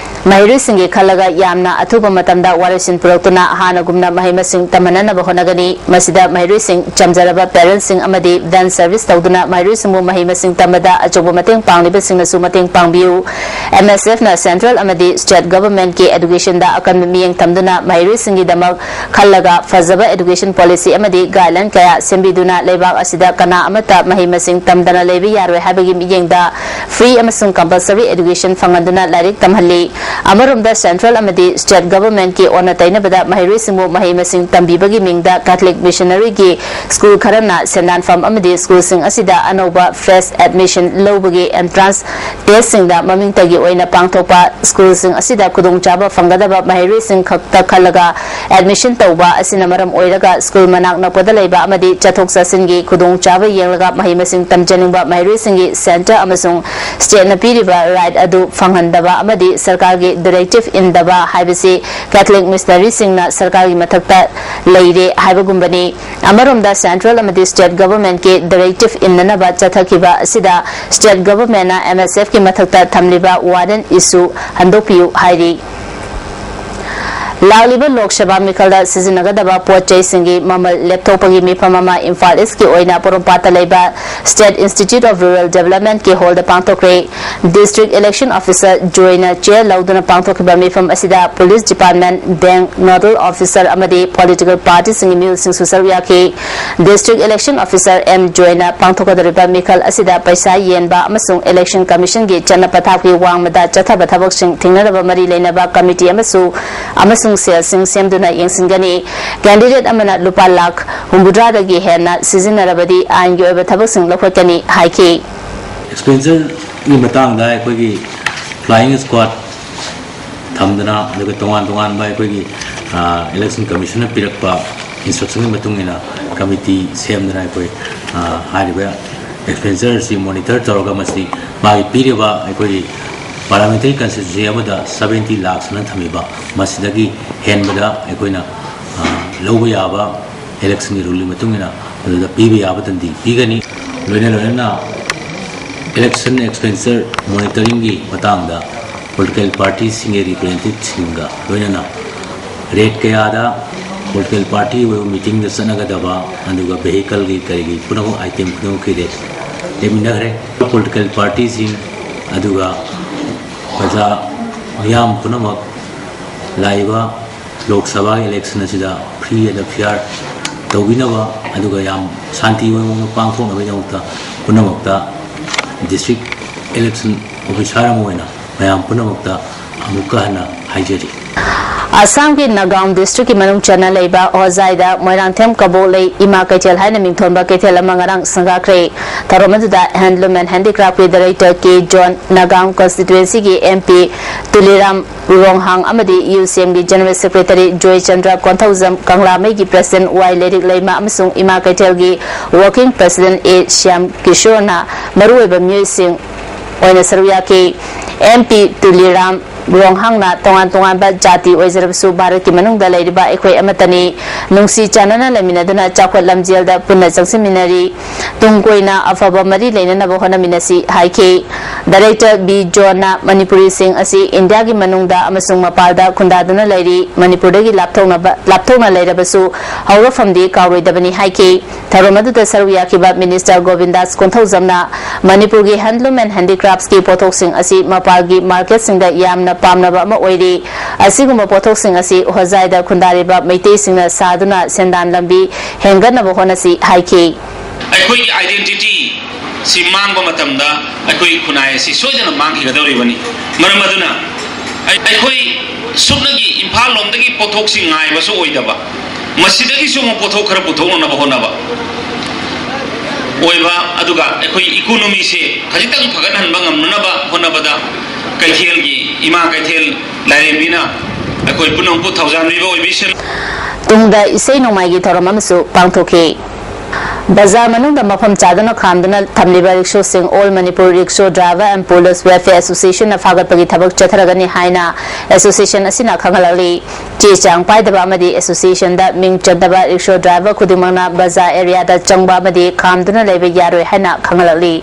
ꯃꯍꯩꯔꯣꯏꯁꯤꯡꯒꯤ ꯈꯜꯂꯒ ꯌꯥꯝꯅ ꯑꯊꯨꯕ ꯃꯇꯝꯗ ꯋꯥꯔꯣꯏꯁꯤꯟ ꯄꯨꯔꯛꯇꯨꯅ ꯍꯥꯟꯅꯒꯨꯝꯅ ꯃꯍꯩ ꯃꯁꯤꯡ ꯇꯝꯍꯟꯅꯅꯕ ꯍꯣꯠꯅꯒꯅꯤ꯫ ꯃꯁꯤꯗ ꯃꯍꯩꯔꯣꯏꯁꯤꯡ, ꯆꯝꯖꯔꯕ ꯄꯦꯔꯦꯟꯠꯁꯤꯡ ꯑꯃꯗꯤ ꯚꯦꯟ ꯁꯔꯚꯤꯁ ꯇꯧꯗꯨꯅ ꯃꯍꯩꯔꯣꯏꯁꯤꯡꯕꯨ ꯃꯍꯩ ꯃꯁꯤꯡ ꯇꯝꯕꯗ ꯑꯆꯧꯕ ꯃꯇꯦꯡ ꯄꯥꯡꯂꯤꯕꯁꯤꯡꯅꯁꯨ ꯃꯇꯦꯡ ꯄꯥꯡꯕꯤꯌꯨ꯫ ꯑꯦꯝ ꯑꯦꯁ ꯑꯦꯐꯅ ꯁꯦꯟꯇ꯭ꯔꯦꯜ ꯑꯃꯗꯤ ꯁ꯭ꯇꯦꯠ ꯒꯚꯔꯟꯃꯦꯟꯠꯀꯤ ꯑꯦꯗꯨꯀꯦꯁꯟꯗ ꯑꯀꯟꯕ ꯃꯤꯠꯌꯦꯡ ꯊꯝꯗꯨꯅ ꯃꯍꯩꯔꯣꯏꯁꯤꯡꯒꯤꯗꯃꯛ ꯈꯜꯂꯒ ꯐꯖꯕ ꯑꯦꯗꯨꯀꯦꯁꯟ ꯄꯣꯂꯤꯁꯤ ꯑꯃꯗꯤ ꯒꯥꯏꯗꯂꯥꯏꯟ ꯀꯌꯥ ꯁꯦꯝꯕꯤꯗꯨꯅ ꯂꯩꯕꯥꯛ ꯑꯁꯤꯗ ꯀꯅꯥ ꯑꯃꯠꯇ ꯃꯍꯩ ꯃꯁꯤꯡ ꯇꯝꯗꯅ ꯂꯩꯕ ꯌꯥꯔꯣꯏ ꯍꯥꯏꯕꯒꯤ ꯃꯤꯠꯌꯦꯡꯗ ꯐ꯭ꯔꯤ ꯑꯃꯁꯨꯡ ꯀꯝꯄꯜꯁꯔꯤ ꯑꯦꯗꯨꯀꯦꯁꯟ ꯐꯪꯍꯟꯗꯨꯅ ꯂꯥꯏꯔꯤꯛ ꯇꯝꯍꯜꯂꯤ꯫ ꯑꯃꯔꯣꯝꯗ ꯁꯦꯟꯇ꯭ꯔꯦꯜ ꯑꯃꯗꯤ ꯁ꯭ꯇꯦꯠ ꯒꯚꯔꯟꯃꯦꯟꯠꯀꯤ ꯑꯣꯟꯅ ꯇꯩꯅꯕꯗ ꯃꯍꯩꯔꯣꯏꯁꯤꯡꯕꯨ ꯃꯍꯩ ꯃꯁꯤꯡ ꯇꯝꯕꯤꯕꯒꯤ ꯃꯤꯡꯗ ꯀꯦꯊꯂꯤꯛ ꯃꯤꯁꯅꯔꯤꯒꯤ ꯁ꯭ꯀꯨꯜ ꯈꯔꯅ ꯁꯦꯟꯗꯥꯟꯐꯝ ꯑꯃꯗꯤ ꯁ꯭ꯀꯨꯜꯁꯤꯡ ꯑꯁꯤꯗ ꯑꯅꯧꯕ ꯐ꯭ꯔꯦꯁ ꯑꯦꯗꯃꯤꯁꯟ ꯂꯧꯕꯒꯤ ꯑꯦꯟꯇ꯭ꯔꯥꯟꯁ ꯇꯦꯁꯁꯤꯡꯗ ꯃꯃꯤꯡꯇꯒꯤ ꯑꯣꯏꯅ ꯄꯥꯡꯊꯣꯛꯄ ꯁ꯭ꯀꯨꯜꯁꯤꯡ ꯑꯁꯤꯗ ꯈꯨꯗꯣꯡꯆꯥꯕ ꯐꯪꯒꯗꯕ ꯃꯍꯩꯔꯣꯏꯁꯤꯡ ꯈꯛꯇ ꯈꯜꯂꯒ ꯑꯦꯗꯃꯤꯁꯟ ꯇꯧꯕ ꯑꯁꯤꯅ ꯃꯔꯝ ꯑꯣꯏꯔꯒ ꯁ꯭ꯀꯨꯜ ꯃꯅꯥꯛ ꯅꯛꯄꯗ ꯂꯩꯕ ꯑꯃꯗꯤ ꯆꯠꯊꯣꯛ ꯆꯠꯁꯤꯟꯒꯤ ꯈꯨꯗꯣꯡꯆꯥꯕ ꯌꯦꯡꯂꯒ ꯃꯍꯩ ꯃꯁꯤꯡ ꯇꯝꯖꯅꯤꯡꯕ ꯃꯍꯩꯔꯣꯏꯁꯤꯡꯒꯤ ꯁꯦꯟꯇꯔ ꯑꯃꯁꯨꯡ ꯁ꯭ꯇꯦꯠꯅ ꯄꯤꯔꯤꯕ ꯔꯥꯏꯠ ꯑꯗꯨ ꯐꯪꯍꯟꯗꯕ ꯑꯃꯗꯤ ꯁꯔꯀꯥꯔꯒꯤ ꯗꯤꯔꯦꯛꯇꯤꯚ ꯏꯟꯗꯕ ꯍꯥꯏꯕꯁꯤ ꯀꯦꯊꯂꯤꯛ ꯃꯤꯁꯅꯔꯤꯁꯤꯡꯅ ꯁꯔꯀꯥꯔꯒꯤ ꯃꯊꯛꯇ ꯂꯩꯔꯦ ꯍꯥꯏꯕꯒꯨꯝꯕꯅꯤ꯫ ꯑꯃꯔꯣꯝꯗ ꯁꯦꯟꯇ꯭ꯔꯦꯜ ꯑꯃꯗꯤ ꯁ꯭ꯇꯦꯠ ꯒꯚꯔꯟꯃꯦꯟꯠꯀꯤ ꯗꯤꯔꯦꯛꯇꯤꯚ ꯏꯟꯅꯅꯕ ꯆꯠꯊꯈꯤꯕ ꯑꯁꯤꯗ ꯁ꯭ꯇꯦꯠ ꯒꯚꯔꯟꯃꯦꯟꯠꯅ ꯑꯦꯝ ꯑꯦꯁ ꯑꯦꯐꯀꯤ ꯃꯊꯛꯇ ꯊꯝꯂꯤꯕ ꯋꯥꯔꯦꯟꯠ ꯏꯁꯨ ꯍꯟꯗꯣꯛꯄꯤꯌꯨ ꯍꯥꯏꯔꯤ꯫ ꯂꯥꯛꯂꯤꯕ ꯂꯣꯛ ꯁꯚꯥ ꯃꯤꯈꯜꯗ ꯁꯤꯖꯤꯟꯅꯒꯗꯕ ꯄꯣꯠ ꯆꯩꯁꯤꯡꯒꯤ ꯃꯃꯜ ꯂꯦꯞꯊꯣꯛꯄꯒꯤ ꯃꯤꯐꯝ ꯑꯃ ꯏꯝꯐꯥꯜ ꯏꯁꯀꯤ ꯑꯣꯏꯅ ꯄꯣꯔꯣꯝꯄꯥꯠꯇ ꯂꯩꯕ ꯁ꯭ꯇꯦꯠ ꯏꯟꯁꯇꯤꯇ꯭ꯌꯨꯠ ꯑꯣꯐ ꯔꯨꯔꯦꯜ ꯗꯤꯕꯦꯂꯞꯃꯦꯟꯠꯀꯤ ꯍꯣꯜꯗ ꯄꯥꯡꯊꯣꯛꯈ꯭ꯔꯦ꯫ ꯗꯤꯁꯇ꯭ꯔꯤꯛ ꯏꯂꯦꯛꯁꯟ ꯑꯣꯐꯤꯁꯥꯔ ꯖꯣꯏꯅ ꯆꯦꯌꯔ ꯂꯧꯗꯨꯅ ꯄꯥꯡꯊꯣꯛꯈꯤꯕ ꯃꯤꯐꯝ ꯑꯁꯤꯗ police department, bank, nodal officer ꯑꯃꯗꯤ ꯄꯣꯂꯤꯇꯤꯀꯦꯜ ꯄꯥꯔꯇꯤꯁꯤꯡꯒꯤ ꯃꯤꯑꯣꯏꯁꯤꯡꯁꯨ ꯁꯔꯨꯛ ꯌꯥꯈꯤ꯫ ꯗꯤꯁꯇ꯭ꯔꯤꯛ ꯏꯂꯦꯛꯁꯟ ꯑꯣꯐꯤꯁꯥꯔ ꯑꯦꯝ ꯖꯣꯏꯅ ꯄꯥꯡꯊꯣꯛꯀꯗꯧꯔꯤꯕ ꯃꯤꯈꯜ ꯑꯁꯤꯗ ꯄꯩꯁꯥ ꯌꯦꯟꯕ ꯑꯃꯁꯨꯡ ꯏꯂꯦꯛꯁꯟ ꯀꯃꯤꯁꯟꯒꯤ ꯆꯠꯅ ꯄꯊꯥꯞꯀꯤ ꯋꯥꯡꯃꯗ ꯆꯠꯊꯕ ꯊꯕꯛꯁꯤꯡ ꯊꯤꯡꯅꯅꯕ ꯃꯔꯤ ꯂꯩꯅꯕ ꯀꯃꯤꯇꯤ ꯑꯃꯁꯨ, ꯑꯃꯁꯨꯡ ꯁꯦꯜꯁꯤꯡ ꯁꯦꯝꯗꯨꯅ ꯌꯦꯡꯁꯤꯟꯒꯅꯤ꯫ ꯀꯦꯟꯗꯤꯗꯦꯠ ꯑꯃꯅ ꯂꯨꯄꯥ ꯂꯥꯈ ꯍꯨꯝꯐꯨꯇꯔꯥꯗꯒꯤ ꯍꯦꯟꯅ ꯁꯤꯖꯤꯟꯅꯔꯕꯗꯤ ꯑꯥꯏꯟꯒꯤ ꯑꯣꯏꯕ ꯊꯕꯛꯁꯤꯡ ꯂꯧꯈꯠꯀꯅꯤ ꯍꯥꯏꯈꯤ꯫ ꯑꯦꯛꯁꯄꯦꯟꯗꯤꯆꯔꯒꯤ ꯃꯇꯥꯡꯗ ꯑꯩꯈꯣꯏꯒꯤ ꯐ꯭ꯂꯥꯏꯌꯤꯡ ꯁ꯭ꯀ꯭ꯋꯥꯗ ꯊꯝꯗꯅ, ꯑꯗꯨꯒ ꯇꯣꯉꯥꯟ ꯇꯣꯉꯥꯟꯕ ꯑꯩꯈꯣꯏꯒꯤ, ꯑ, ꯏꯂꯦꯛꯁꯟ ꯀꯃꯤꯁꯟꯅ ꯄꯤꯔꯛꯄ ꯏꯟꯁꯇ꯭ꯔꯛꯁꯟꯒꯤ ꯃꯇꯨꯡ ꯏꯟꯅ ꯀꯃꯤꯇꯤ ꯁꯦꯝꯗꯅ ꯑꯩꯈꯣꯏ, ꯑ, ꯍꯥꯏꯔꯤꯕ ꯑꯦꯛꯁꯄꯦꯟꯗꯤꯆꯔ ꯑꯁꯤ ꯃꯣꯅꯤꯇꯔ ꯇꯧꯔꯒ ꯃꯁꯤ ꯃꯥꯒꯤ ꯄꯤꯔꯤꯕ ꯑꯩꯈꯣꯏꯒꯤ ꯄꯥꯔꯂꯤꯌꯥꯃꯦꯟꯇꯔꯤ ꯀꯟꯁꯇꯤꯇ꯭ꯋꯦꯟꯁꯤ ꯑꯃꯗ ꯁꯕꯦꯟꯇꯤ ꯂꯥꯈ ꯁꯅ ꯊꯝꯃꯤꯕ, ꯃꯁꯤꯗꯒꯤ ꯍꯦꯟꯕꯗ ꯑꯩꯈꯣꯏꯅ, ꯑ, ꯂꯧꯕ ꯌꯥꯕ ꯏꯂꯦꯛꯁꯟꯒꯤ ꯔꯨꯜꯒꯤ ꯃꯇꯨꯡ ꯏꯟꯅ ꯑꯗꯨꯗ ꯄꯤꯕ ꯌꯥꯕ ꯇꯟꯗꯤ ꯄꯤꯒꯅꯤ꯫ ꯂꯣꯏꯅ ꯂꯣꯏꯅꯅ ꯏꯂꯦꯛꯁꯟ ꯑꯦꯛꯁꯄꯦꯟꯗꯤꯆꯔ ꯃꯣꯅꯤꯇꯔꯤꯡꯒꯤ ꯃꯇꯥꯡꯗ ꯄꯣꯂꯤꯇꯤꯀꯦꯜ ꯄꯥꯔꯇꯤꯁꯤꯡꯒꯤ ꯔꯤꯄ꯭ꯔꯖꯦꯟꯇꯦꯇꯤꯚꯁꯤꯡꯒ ꯂꯣꯏꯅꯅ ꯔꯦꯠ ꯀꯌꯥꯗ ꯄꯣꯂꯤꯇꯤꯀꯦꯜ ꯄꯥꯔꯇꯤ ꯑꯣꯏꯕ ꯃꯤꯇꯤꯡꯗ ꯆꯠꯅꯒꯗꯕ, ꯑꯗꯨꯒ ꯚꯦꯍꯤꯀꯜꯒꯤ ꯀꯔꯤꯒꯤ ꯄꯨꯝꯅꯃꯛ ꯑꯥꯏꯇꯦꯝ ꯈꯨꯗꯤꯡꯃꯛꯀꯤ ꯔꯦꯠ ꯂꯦꯞꯃꯤꯟꯅꯈ꯭ꯔꯦ꯫ ꯄꯣꯂꯤꯇꯤꯀꯦꯜ ꯄꯥꯔꯇꯤꯁꯤꯡ ꯑꯗꯨꯒ ꯄ꯭ꯔꯖꯥ ꯃꯤꯌꯥꯝ ꯄꯨꯝꯅꯃꯛ ꯂꯥꯛꯏꯕ ꯂꯣꯛ ꯁꯚꯥ ꯏꯂꯦꯛꯁꯟ ꯑꯁꯤꯗ ꯐ꯭ꯔꯤ ꯑꯦꯟ ꯐꯤꯌꯥꯔ ꯇꯧꯕꯤꯅꯕ, ꯑꯗꯨꯒ ꯌꯥꯝ ꯁꯥꯟꯇꯤ ꯑꯣꯏꯕ ꯃꯑꯣꯡꯗ ꯄꯥꯡꯊꯣꯛꯅꯕꯒꯤꯗꯃꯛꯇ ꯄꯨꯝꯅꯃꯛꯇ ꯗꯤꯁꯇ꯭ꯔꯤꯛ ꯏꯂꯦꯛꯁꯟ ꯑꯣꯐꯤꯁꯥꯔ ꯑꯃ ꯑꯣꯏꯅ ꯃꯌꯥꯝ ꯄꯨꯝꯅꯃꯛꯇ ꯑꯃꯨꯛꯀ ꯍꯟꯅ ꯍꯥꯏꯖꯔꯤ꯫ ꯑꯁꯥꯝꯒꯤ ꯅꯒꯥꯎꯟ ꯗꯤꯁꯇ꯭ꯔꯤꯛꯀꯤ ꯃꯅꯨꯡ ꯆꯟꯅ ꯂꯩꯕ ꯍꯣꯖꯥꯏꯗ ꯃꯣꯏꯔꯥꯡꯊꯦꯝ ꯀꯕꯣꯛꯂꯩ ꯏꯃꯥ ꯀꯩꯊꯦꯜ ꯍꯥꯏꯅ ꯃꯤꯡꯊꯣꯟꯕ ꯀꯩꯊꯦꯜ ꯑꯃ ꯉꯔꯥꯡ ꯁꯪꯒꯥꯈ꯭ꯔꯦ꯫ ꯊꯧꯔꯝ ꯑꯗꯨꯗ ꯍꯦꯟꯗꯂꯨꯝ ꯑꯦꯟ ꯍꯦꯟꯗꯤꯀ꯭ꯔꯥꯐꯀꯤ ꯗꯥꯏꯔꯦꯛꯇꯔ ꯀꯦ ꯖꯣꯟ, ꯅꯒꯥꯎꯟ ꯀꯟꯁꯇꯤꯇ꯭ꯋꯦꯟꯁꯤꯒꯤ ꯑꯦꯝ ꯄꯤ ꯇꯨꯂꯤꯔꯥꯝ ꯔꯣꯡꯍꯥꯡ ꯑꯃꯗꯤ ꯌꯨ ꯁꯤ ꯑꯦꯝꯒꯤ ꯖꯦꯅꯔꯦꯜ ꯁꯦꯀ꯭ꯔꯦꯇꯔꯤ ꯖꯣꯏꯆꯟꯗ꯭ꯔ ꯀꯣꯟꯊꯧꯖꯝ, ꯀꯪꯂꯥꯃꯩꯒꯤ ꯄ꯭ꯔꯦꯁꯤꯗꯦꯟꯠ ꯋꯥꯏ ꯂꯩꯔꯤꯛ ꯂꯩꯃ ꯑꯃꯁꯨꯡ ꯏꯃꯥ ꯀꯩꯊꯦꯜꯒꯤ ꯋꯥꯔꯀꯤꯡ ꯄ꯭ꯔꯦꯁꯤꯗꯦꯟꯠ ꯑꯦ ꯁ꯭ꯌꯥꯝ ꯀꯤꯁꯣꯔꯅ ꯃꯔꯨꯑꯣꯏꯕ ꯃꯤꯑꯣꯏꯁꯤꯡ ꯑꯣꯏꯅ ꯁꯔꯨꯛ ꯌꯥꯈꯤ꯫ ꯑꯦꯝ ꯄꯤ ꯇꯨꯂꯤꯔꯥꯝ ꯔꯣꯡꯍꯥꯡꯅ ꯇꯣꯉꯥꯟ ꯇꯣꯉꯥꯟꯕ ꯖꯥꯇꯤ ꯑꯣꯏꯖꯔꯕꯁꯨ ꯚꯥꯔꯠꯀꯤ ꯃꯅꯨꯡꯗ ꯂꯩꯔꯤꯕ ꯑꯩꯈꯣꯏ ꯑꯃꯠꯇꯅꯤ, ꯅꯨꯡꯁꯤ ꯆꯥꯟꯅꯅ ꯂꯩꯃꯤꯟꯅꯗꯨꯅ ꯆꯥꯎꯈꯠ ꯂꯝꯖꯦꯜꯗ ꯄꯨꯟꯅ ꯆꯪꯁꯤꯟꯃꯤꯟꯅꯔꯤ꯫ ꯇꯨꯡ ꯀꯣꯏꯅ ꯑꯐꯕ ꯃꯔꯤ ꯂꯩꯅꯅꯕ ꯍꯣꯠꯅꯃꯤꯟꯅꯁꯤ ꯍꯥꯏꯈꯤ꯫ ꯗꯥꯏꯔꯦꯛꯇꯔ ꯕꯤ ꯖꯣꯟꯅ ꯃꯅꯤꯄꯨꯔꯤꯁꯤꯡ ꯑꯁꯤ ꯏꯟꯗꯤꯌꯥꯒꯤ ꯃꯅꯨꯡꯗ ꯑꯃꯁꯨꯡ ꯃꯄꯥꯟꯗ ꯈꯨꯟꯗꯥꯗꯨꯅ ꯂꯩꯔꯤ, ꯃꯅꯤꯄꯨꯔꯗꯒꯤ ꯂꯥꯞꯊꯣꯛꯅꯕ, ꯂꯥꯞꯊꯣꯛꯅ ꯂꯩꯔꯕꯁꯨ ꯍꯧꯔꯛꯐꯝꯗꯤ ꯀꯥꯎꯔꯣꯏꯗꯕꯅꯤ ꯍꯥꯏꯈꯤ꯫ ꯊꯧꯔꯝ ꯑꯗꯨꯗ ꯁꯔꯨꯛ ꯌꯥꯈꯤꯕ ꯃꯤꯅꯤꯁꯇꯔ ꯒꯣꯕꯤꯟꯗꯥꯁ ꯀꯣꯟꯊꯧꯖꯝꯅ ꯃꯅꯤꯄꯨꯔꯒꯤ ꯍꯦꯟꯗꯂꯨꯝ ꯑꯦꯟ ꯍꯦꯟꯗꯤꯀ꯭ꯔꯥꯐꯁꯀꯤ ꯄꯣꯠꯊꯣꯛꯁꯤꯡ ꯑꯁꯤ ꯃꯄꯥꯟꯒꯤ ꯃꯥꯔꯀꯦꯠꯁꯤꯡꯗ ꯌꯥꯝꯅ ꯄꯥꯝꯅꯕ ꯑꯃ ꯑꯣꯏꯔꯤ꯫ ꯑꯁꯤꯒꯨꯝꯕ ꯄꯣꯠꯊꯣꯛꯁꯤꯡ ꯑꯁꯤ ꯍꯣꯖꯥꯏꯗ ꯈꯨꯟꯗꯥꯔꯤꯕ ꯃꯩꯇꯩꯁꯤꯡꯅ ꯁꯥꯗꯨꯅ ꯁꯦꯟꯗꯥꯟ ꯂꯝꯕꯤ ꯍꯦꯟꯒꯠꯅꯕ ꯍꯣꯠꯅꯁꯤ ꯍꯥꯏꯈꯤ꯫ ꯑꯩꯈꯣꯏꯒꯤ identity ꯁꯤ ꯃꯥꯡꯕ ꯃꯇꯝꯗ ꯑꯩꯈꯣꯏ ꯈꯨꯟꯅꯥꯏ ꯑꯁꯤ ꯁꯣꯏꯗꯅ ꯃꯥꯡꯈꯤꯒꯗꯧꯔꯤꯕꯅꯤ꯫ ꯃꯔꯝ ꯑꯗꯨꯅ ꯑꯩ-, ꯑꯩꯈꯣꯏ ꯁꯨꯞꯅꯒꯤ ꯏꯝꯐꯥꯜ ꯂꯣꯝꯗꯒꯤ ꯄꯣꯠꯊꯣꯛꯁꯤꯡ ꯉꯥꯏꯕꯁꯨ ꯑꯣꯏꯗꯕ, ꯃꯁꯤꯗꯒꯤꯁꯨ ꯑꯃꯨꯛ ꯄꯣꯠꯊꯣꯛ ꯈꯔ ꯄꯨꯊꯣꯛꯅꯅꯕ ꯍꯣꯠꯅꯕ ꯑꯣꯏꯕ, ꯑꯗꯨꯒ ꯑꯩꯈꯣꯏ ꯏꯀꯣꯅꯣꯃꯤꯁꯦ ꯈꯖꯤꯛꯇꯪ ꯐꯒꯠꯍꯟꯕ ꯉꯝꯅꯅꯕ ꯍꯣꯠꯅꯕꯗ ꯀꯩꯊꯦꯜꯒꯤ, ꯏꯃꯥ ꯀꯩꯊꯦꯜ ꯂꯥꯏꯔꯦꯝꯕꯤꯅ ꯑꯩꯈꯣꯏ ꯄꯨꯝꯅꯃꯛꯄꯨ ꯊꯧꯖꯥꯟꯕꯤꯕ ꯑꯣꯏꯕꯤꯁꯅꯨ꯫ ꯇꯨꯡꯗ ꯏꯁꯩ ꯅꯣꯡꯃꯥꯏꯒꯤ ꯊꯧꯔꯝ ꯑꯃꯁꯨ ꯄꯥꯡꯊꯣꯛꯈꯤ꯫ ꯕꯖꯥꯔ ꯃꯅꯨꯡꯗ ꯃꯐꯝ ꯆꯥꯗꯨꯅ ꯈꯥꯝꯗꯨꯅ ꯊꯝꯂꯤꯕ ꯔꯤꯛꯁꯣꯁꯤꯡ All Manipur Rickshaw Driver and Pullers Welfare Association ꯅ ꯐꯥꯒꯠꯄꯒꯤ ꯊꯕꯛ ꯆꯠꯊꯔꯒꯅꯤ ꯍꯥꯏꯅ association ꯑꯁꯤꯅ ꯈꯪꯍꯜꯂꯛꯂꯤ꯫ ꯆꯦ ꯆꯥꯡ ꯄꯥꯏꯗꯕ ꯑꯃꯗꯤ association ꯗ ꯃꯤꯡ ꯆꯟꯗꯕ ꯔꯤꯛꯁꯣ driver ꯈꯨꯗꯤꯡꯃꯛꯅ ꯕꯖꯥꯔ area ꯗ ꯆꯪꯕ ꯑꯃꯗꯤ ꯈꯥꯝꯗꯨꯅ ꯂꯩꯕ ꯌꯥꯔꯣꯏ ꯍꯥꯏꯅ ꯈꯪꯍꯜꯂꯛꯂꯤ꯫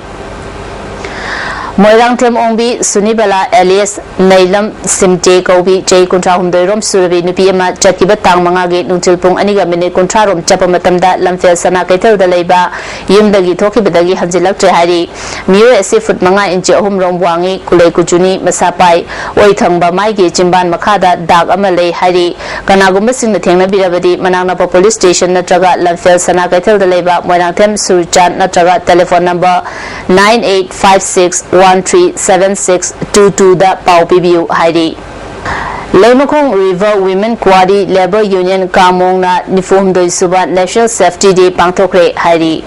ꯃꯣꯏꯔꯥꯡꯊꯦꯝ ꯑꯣꯡꯕꯤ ꯁꯨꯅꯤꯕꯂꯥ alias ꯅꯩꯂꯝ ꯁꯤꯝꯇꯦ ꯀꯧꯕꯤ ꯆꯍꯤ ꯀꯨꯟꯊ꯭ꯔꯥ ꯍꯨꯝꯗꯣꯏ ꯔꯣꯝ ꯁꯨꯔꯕꯤ ꯅꯨꯄꯤ ꯑꯃ ꯆꯠꯈꯤꯕ ꯇꯥꯡ ꯃꯉꯥꯒꯤ ꯅꯨꯡꯊꯤꯜ ꯄꯨꯡ ꯑꯅꯤꯒ ꯃꯤꯅꯤꯠ ꯀꯨꯟꯊ꯭ꯔꯥ ꯔꯣꯝ ꯆꯠꯄ ꯃꯇꯝꯗ ꯂꯝꯐꯦꯜ ꯁꯅꯥ ꯀꯩꯊꯦꯜꯗ ꯂꯩꯕ ꯌꯨꯝꯗꯒꯤ ꯊꯣꯛꯈꯤꯕꯗꯒꯤ ꯍꯟꯖꯤꯜꯂꯛꯇ꯭ꯔꯦ ꯍꯥꯏꯔꯤ꯫ ꯃꯤꯑꯣꯏ ꯑꯁꯤ ꯐꯨꯠ ꯃꯉꯥ ꯏꯟꯆꯤ ꯑꯍꯨꯝ ꯔꯣꯝ ꯋꯥꯡꯉꯤ, ꯀꯨꯂꯩ ꯀꯨꯆꯨꯅꯤ, ꯃꯁꯥ ꯄꯥꯏ, ꯑꯣꯏ ꯊꯪꯕ ꯃꯥꯏꯒꯤ ꯆꯤꯝꯕꯥꯟ ꯃꯈꯥꯗ ꯗꯥꯛ ꯑꯃ ꯂꯩ ꯍꯥꯏꯔꯤ꯫ ꯀꯅꯥꯒꯨꯝꯕꯁꯤꯡꯅ ꯊꯦꯡꯅꯕꯤꯔꯕꯗꯤ ꯃꯅꯥꯛ ꯅꯛꯄ police station ꯅꯠꯇ꯭ꯔꯒ ꯂꯝꯐꯦꯜ ꯁꯅꯥ ꯀꯩꯊꯦꯜꯗ ꯂꯩꯕ ꯃꯣꯏꯔꯥꯡꯊꯦꯝ ꯁꯨꯔꯆꯥꯟ ꯅꯠꯇ꯭ꯔꯒ telephone number nine eight five six one three seven six two two ꯗ ꯄꯥꯎ ꯄꯤꯕꯤꯌꯨ ꯍꯥꯏꯔꯤ꯫ ꯂꯩꯃꯈꯣꯡ River Women Quarry Labour Union ꯀꯥꯃꯣꯡꯅ ꯅꯤꯐꯨ ꯍꯨꯝꯗꯣꯏ ꯁꯨꯕ National Safety Day ꯄꯥꯡꯊꯣꯛꯈ꯭ꯔꯦ ꯍꯥꯏꯔꯤ꯫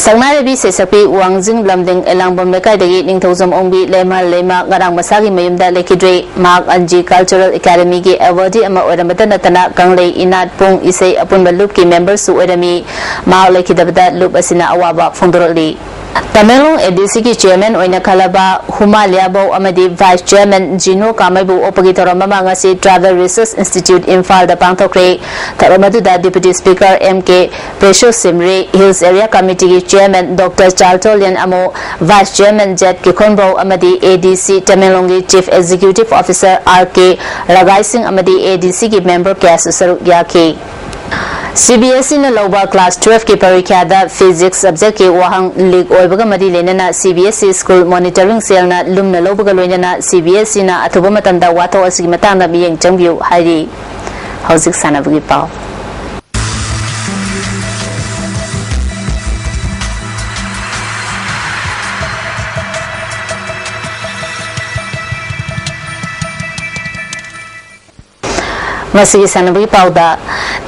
ꯁꯛꯅꯥꯏꯔꯕꯤ ꯁꯩꯁꯛꯄꯤ ꯋꯥꯡꯖꯤꯡ ꯂꯝꯂꯤꯡ ꯑꯦꯂꯥꯡꯕꯝ ꯂꯩꯀꯥꯏꯗꯒꯤ ꯅꯤꯡꯊꯧꯖꯝ ꯑꯣꯡꯕꯤ ꯂꯩꯃ ꯂꯩꯃ ꯉꯔꯥꯡ ꯃꯁꯥꯒꯤ ꯃꯌꯨꯝꯗ ꯂꯩꯈꯤꯗ꯭ꯔꯦ꯫ ꯃꯍꯥꯛ ꯑꯟꯖꯤ Cultural Academy ꯒꯤ awardee ꯑꯃ ꯑꯣꯏꯔꯝꯕꯇ ꯅꯠꯇꯅ ꯀꯪꯂꯩ ꯏꯅꯥꯠ ꯄꯨꯡ ꯏꯁꯩ ꯑꯄꯨꯟꯕ ꯂꯨꯞꯀꯤ member ꯁꯨ ꯑꯣꯏꯔꯝꯃꯤ꯫ ꯃꯍꯥꯛ ꯂꯩꯈꯤꯗꯕꯗ ꯂꯨꯞ ꯑꯁꯤꯅ ꯑꯋꯥꯕ ꯐꯣꯡꯗꯣꯔꯛꯂꯤ꯫ ꯇꯃꯦꯡꯂꯣꯡ A D C ꯒꯤ chairman ꯑꯣꯏꯅ ꯈꯜꯂꯕ ꯍꯨꯃꯥ ꯂꯤꯌꯥꯕꯧ ꯑꯃꯗꯤ vice chairman ꯖꯤꯅꯣ ꯀꯥꯃꯩꯕꯨ ꯑꯣꯛꯄꯒꯤ ꯊꯧꯔꯝ ꯑꯃ ꯉꯁꯤ Tribal Research Institute ꯏꯝꯐꯥꯜꯗ ꯄꯥꯡꯊꯣꯛꯈ꯭ꯔꯦ꯫ ꯊꯧꯔꯝ ꯑꯗꯨꯗ Deputy Speaker M K ꯄ꯭ꯔꯦꯁꯣ ꯁꯤꯝꯔꯤ, Hills Area Committee ꯒꯤ chairman Doctor ꯆꯥꯔꯇꯣꯂꯤꯌꯟ ꯑꯃꯣ, vice chairman ꯖꯦꯠ ꯀꯤꯈꯣꯟꯕꯧ ꯑꯃꯗꯤ A D C ꯇꯃꯦꯡꯂꯣꯡꯒꯤ Chief Executive Officer R K ꯔꯒꯥꯏꯁꯤꯡ ꯑꯃꯗꯤ A D C ꯒꯤ member ꯀꯌꯥꯁꯨ ꯁꯔꯨꯛ ꯌꯥꯈꯤ꯫ C B S E ꯅ ꯂꯧꯕ class twelve ꯀꯤ ꯄꯔꯤꯈ꯭ꯌꯥꯗ physics subject ꯀꯤ ꯋꯥꯍꯪ leak ꯑꯣꯏꯕꯒ ꯃꯔꯤ ꯂꯩꯅꯅ C B S E school monitoring cell ꯅ ꯂꯨꯝꯅ ꯂꯧꯕꯒ ꯂꯣꯏꯅꯅ C B S E ꯅ ꯑꯊꯨꯕ ꯃꯇꯝꯗ ꯋꯥꯊꯣꯛ ꯑꯁꯤꯒꯤ ꯃꯇꯥꯡꯗ ꯃꯤꯠꯌꯦꯡ ꯆꯪꯕꯤꯌꯨ ꯍꯥꯏꯔꯤ꯫ ꯍꯧꯖꯤꯛ ꯁꯥꯟꯅꯕꯒꯤ ꯄꯥꯎ꯫ ꯃꯁꯤꯒꯤ ꯁꯥꯟꯅꯕꯒꯤ ꯄꯥꯎꯗ,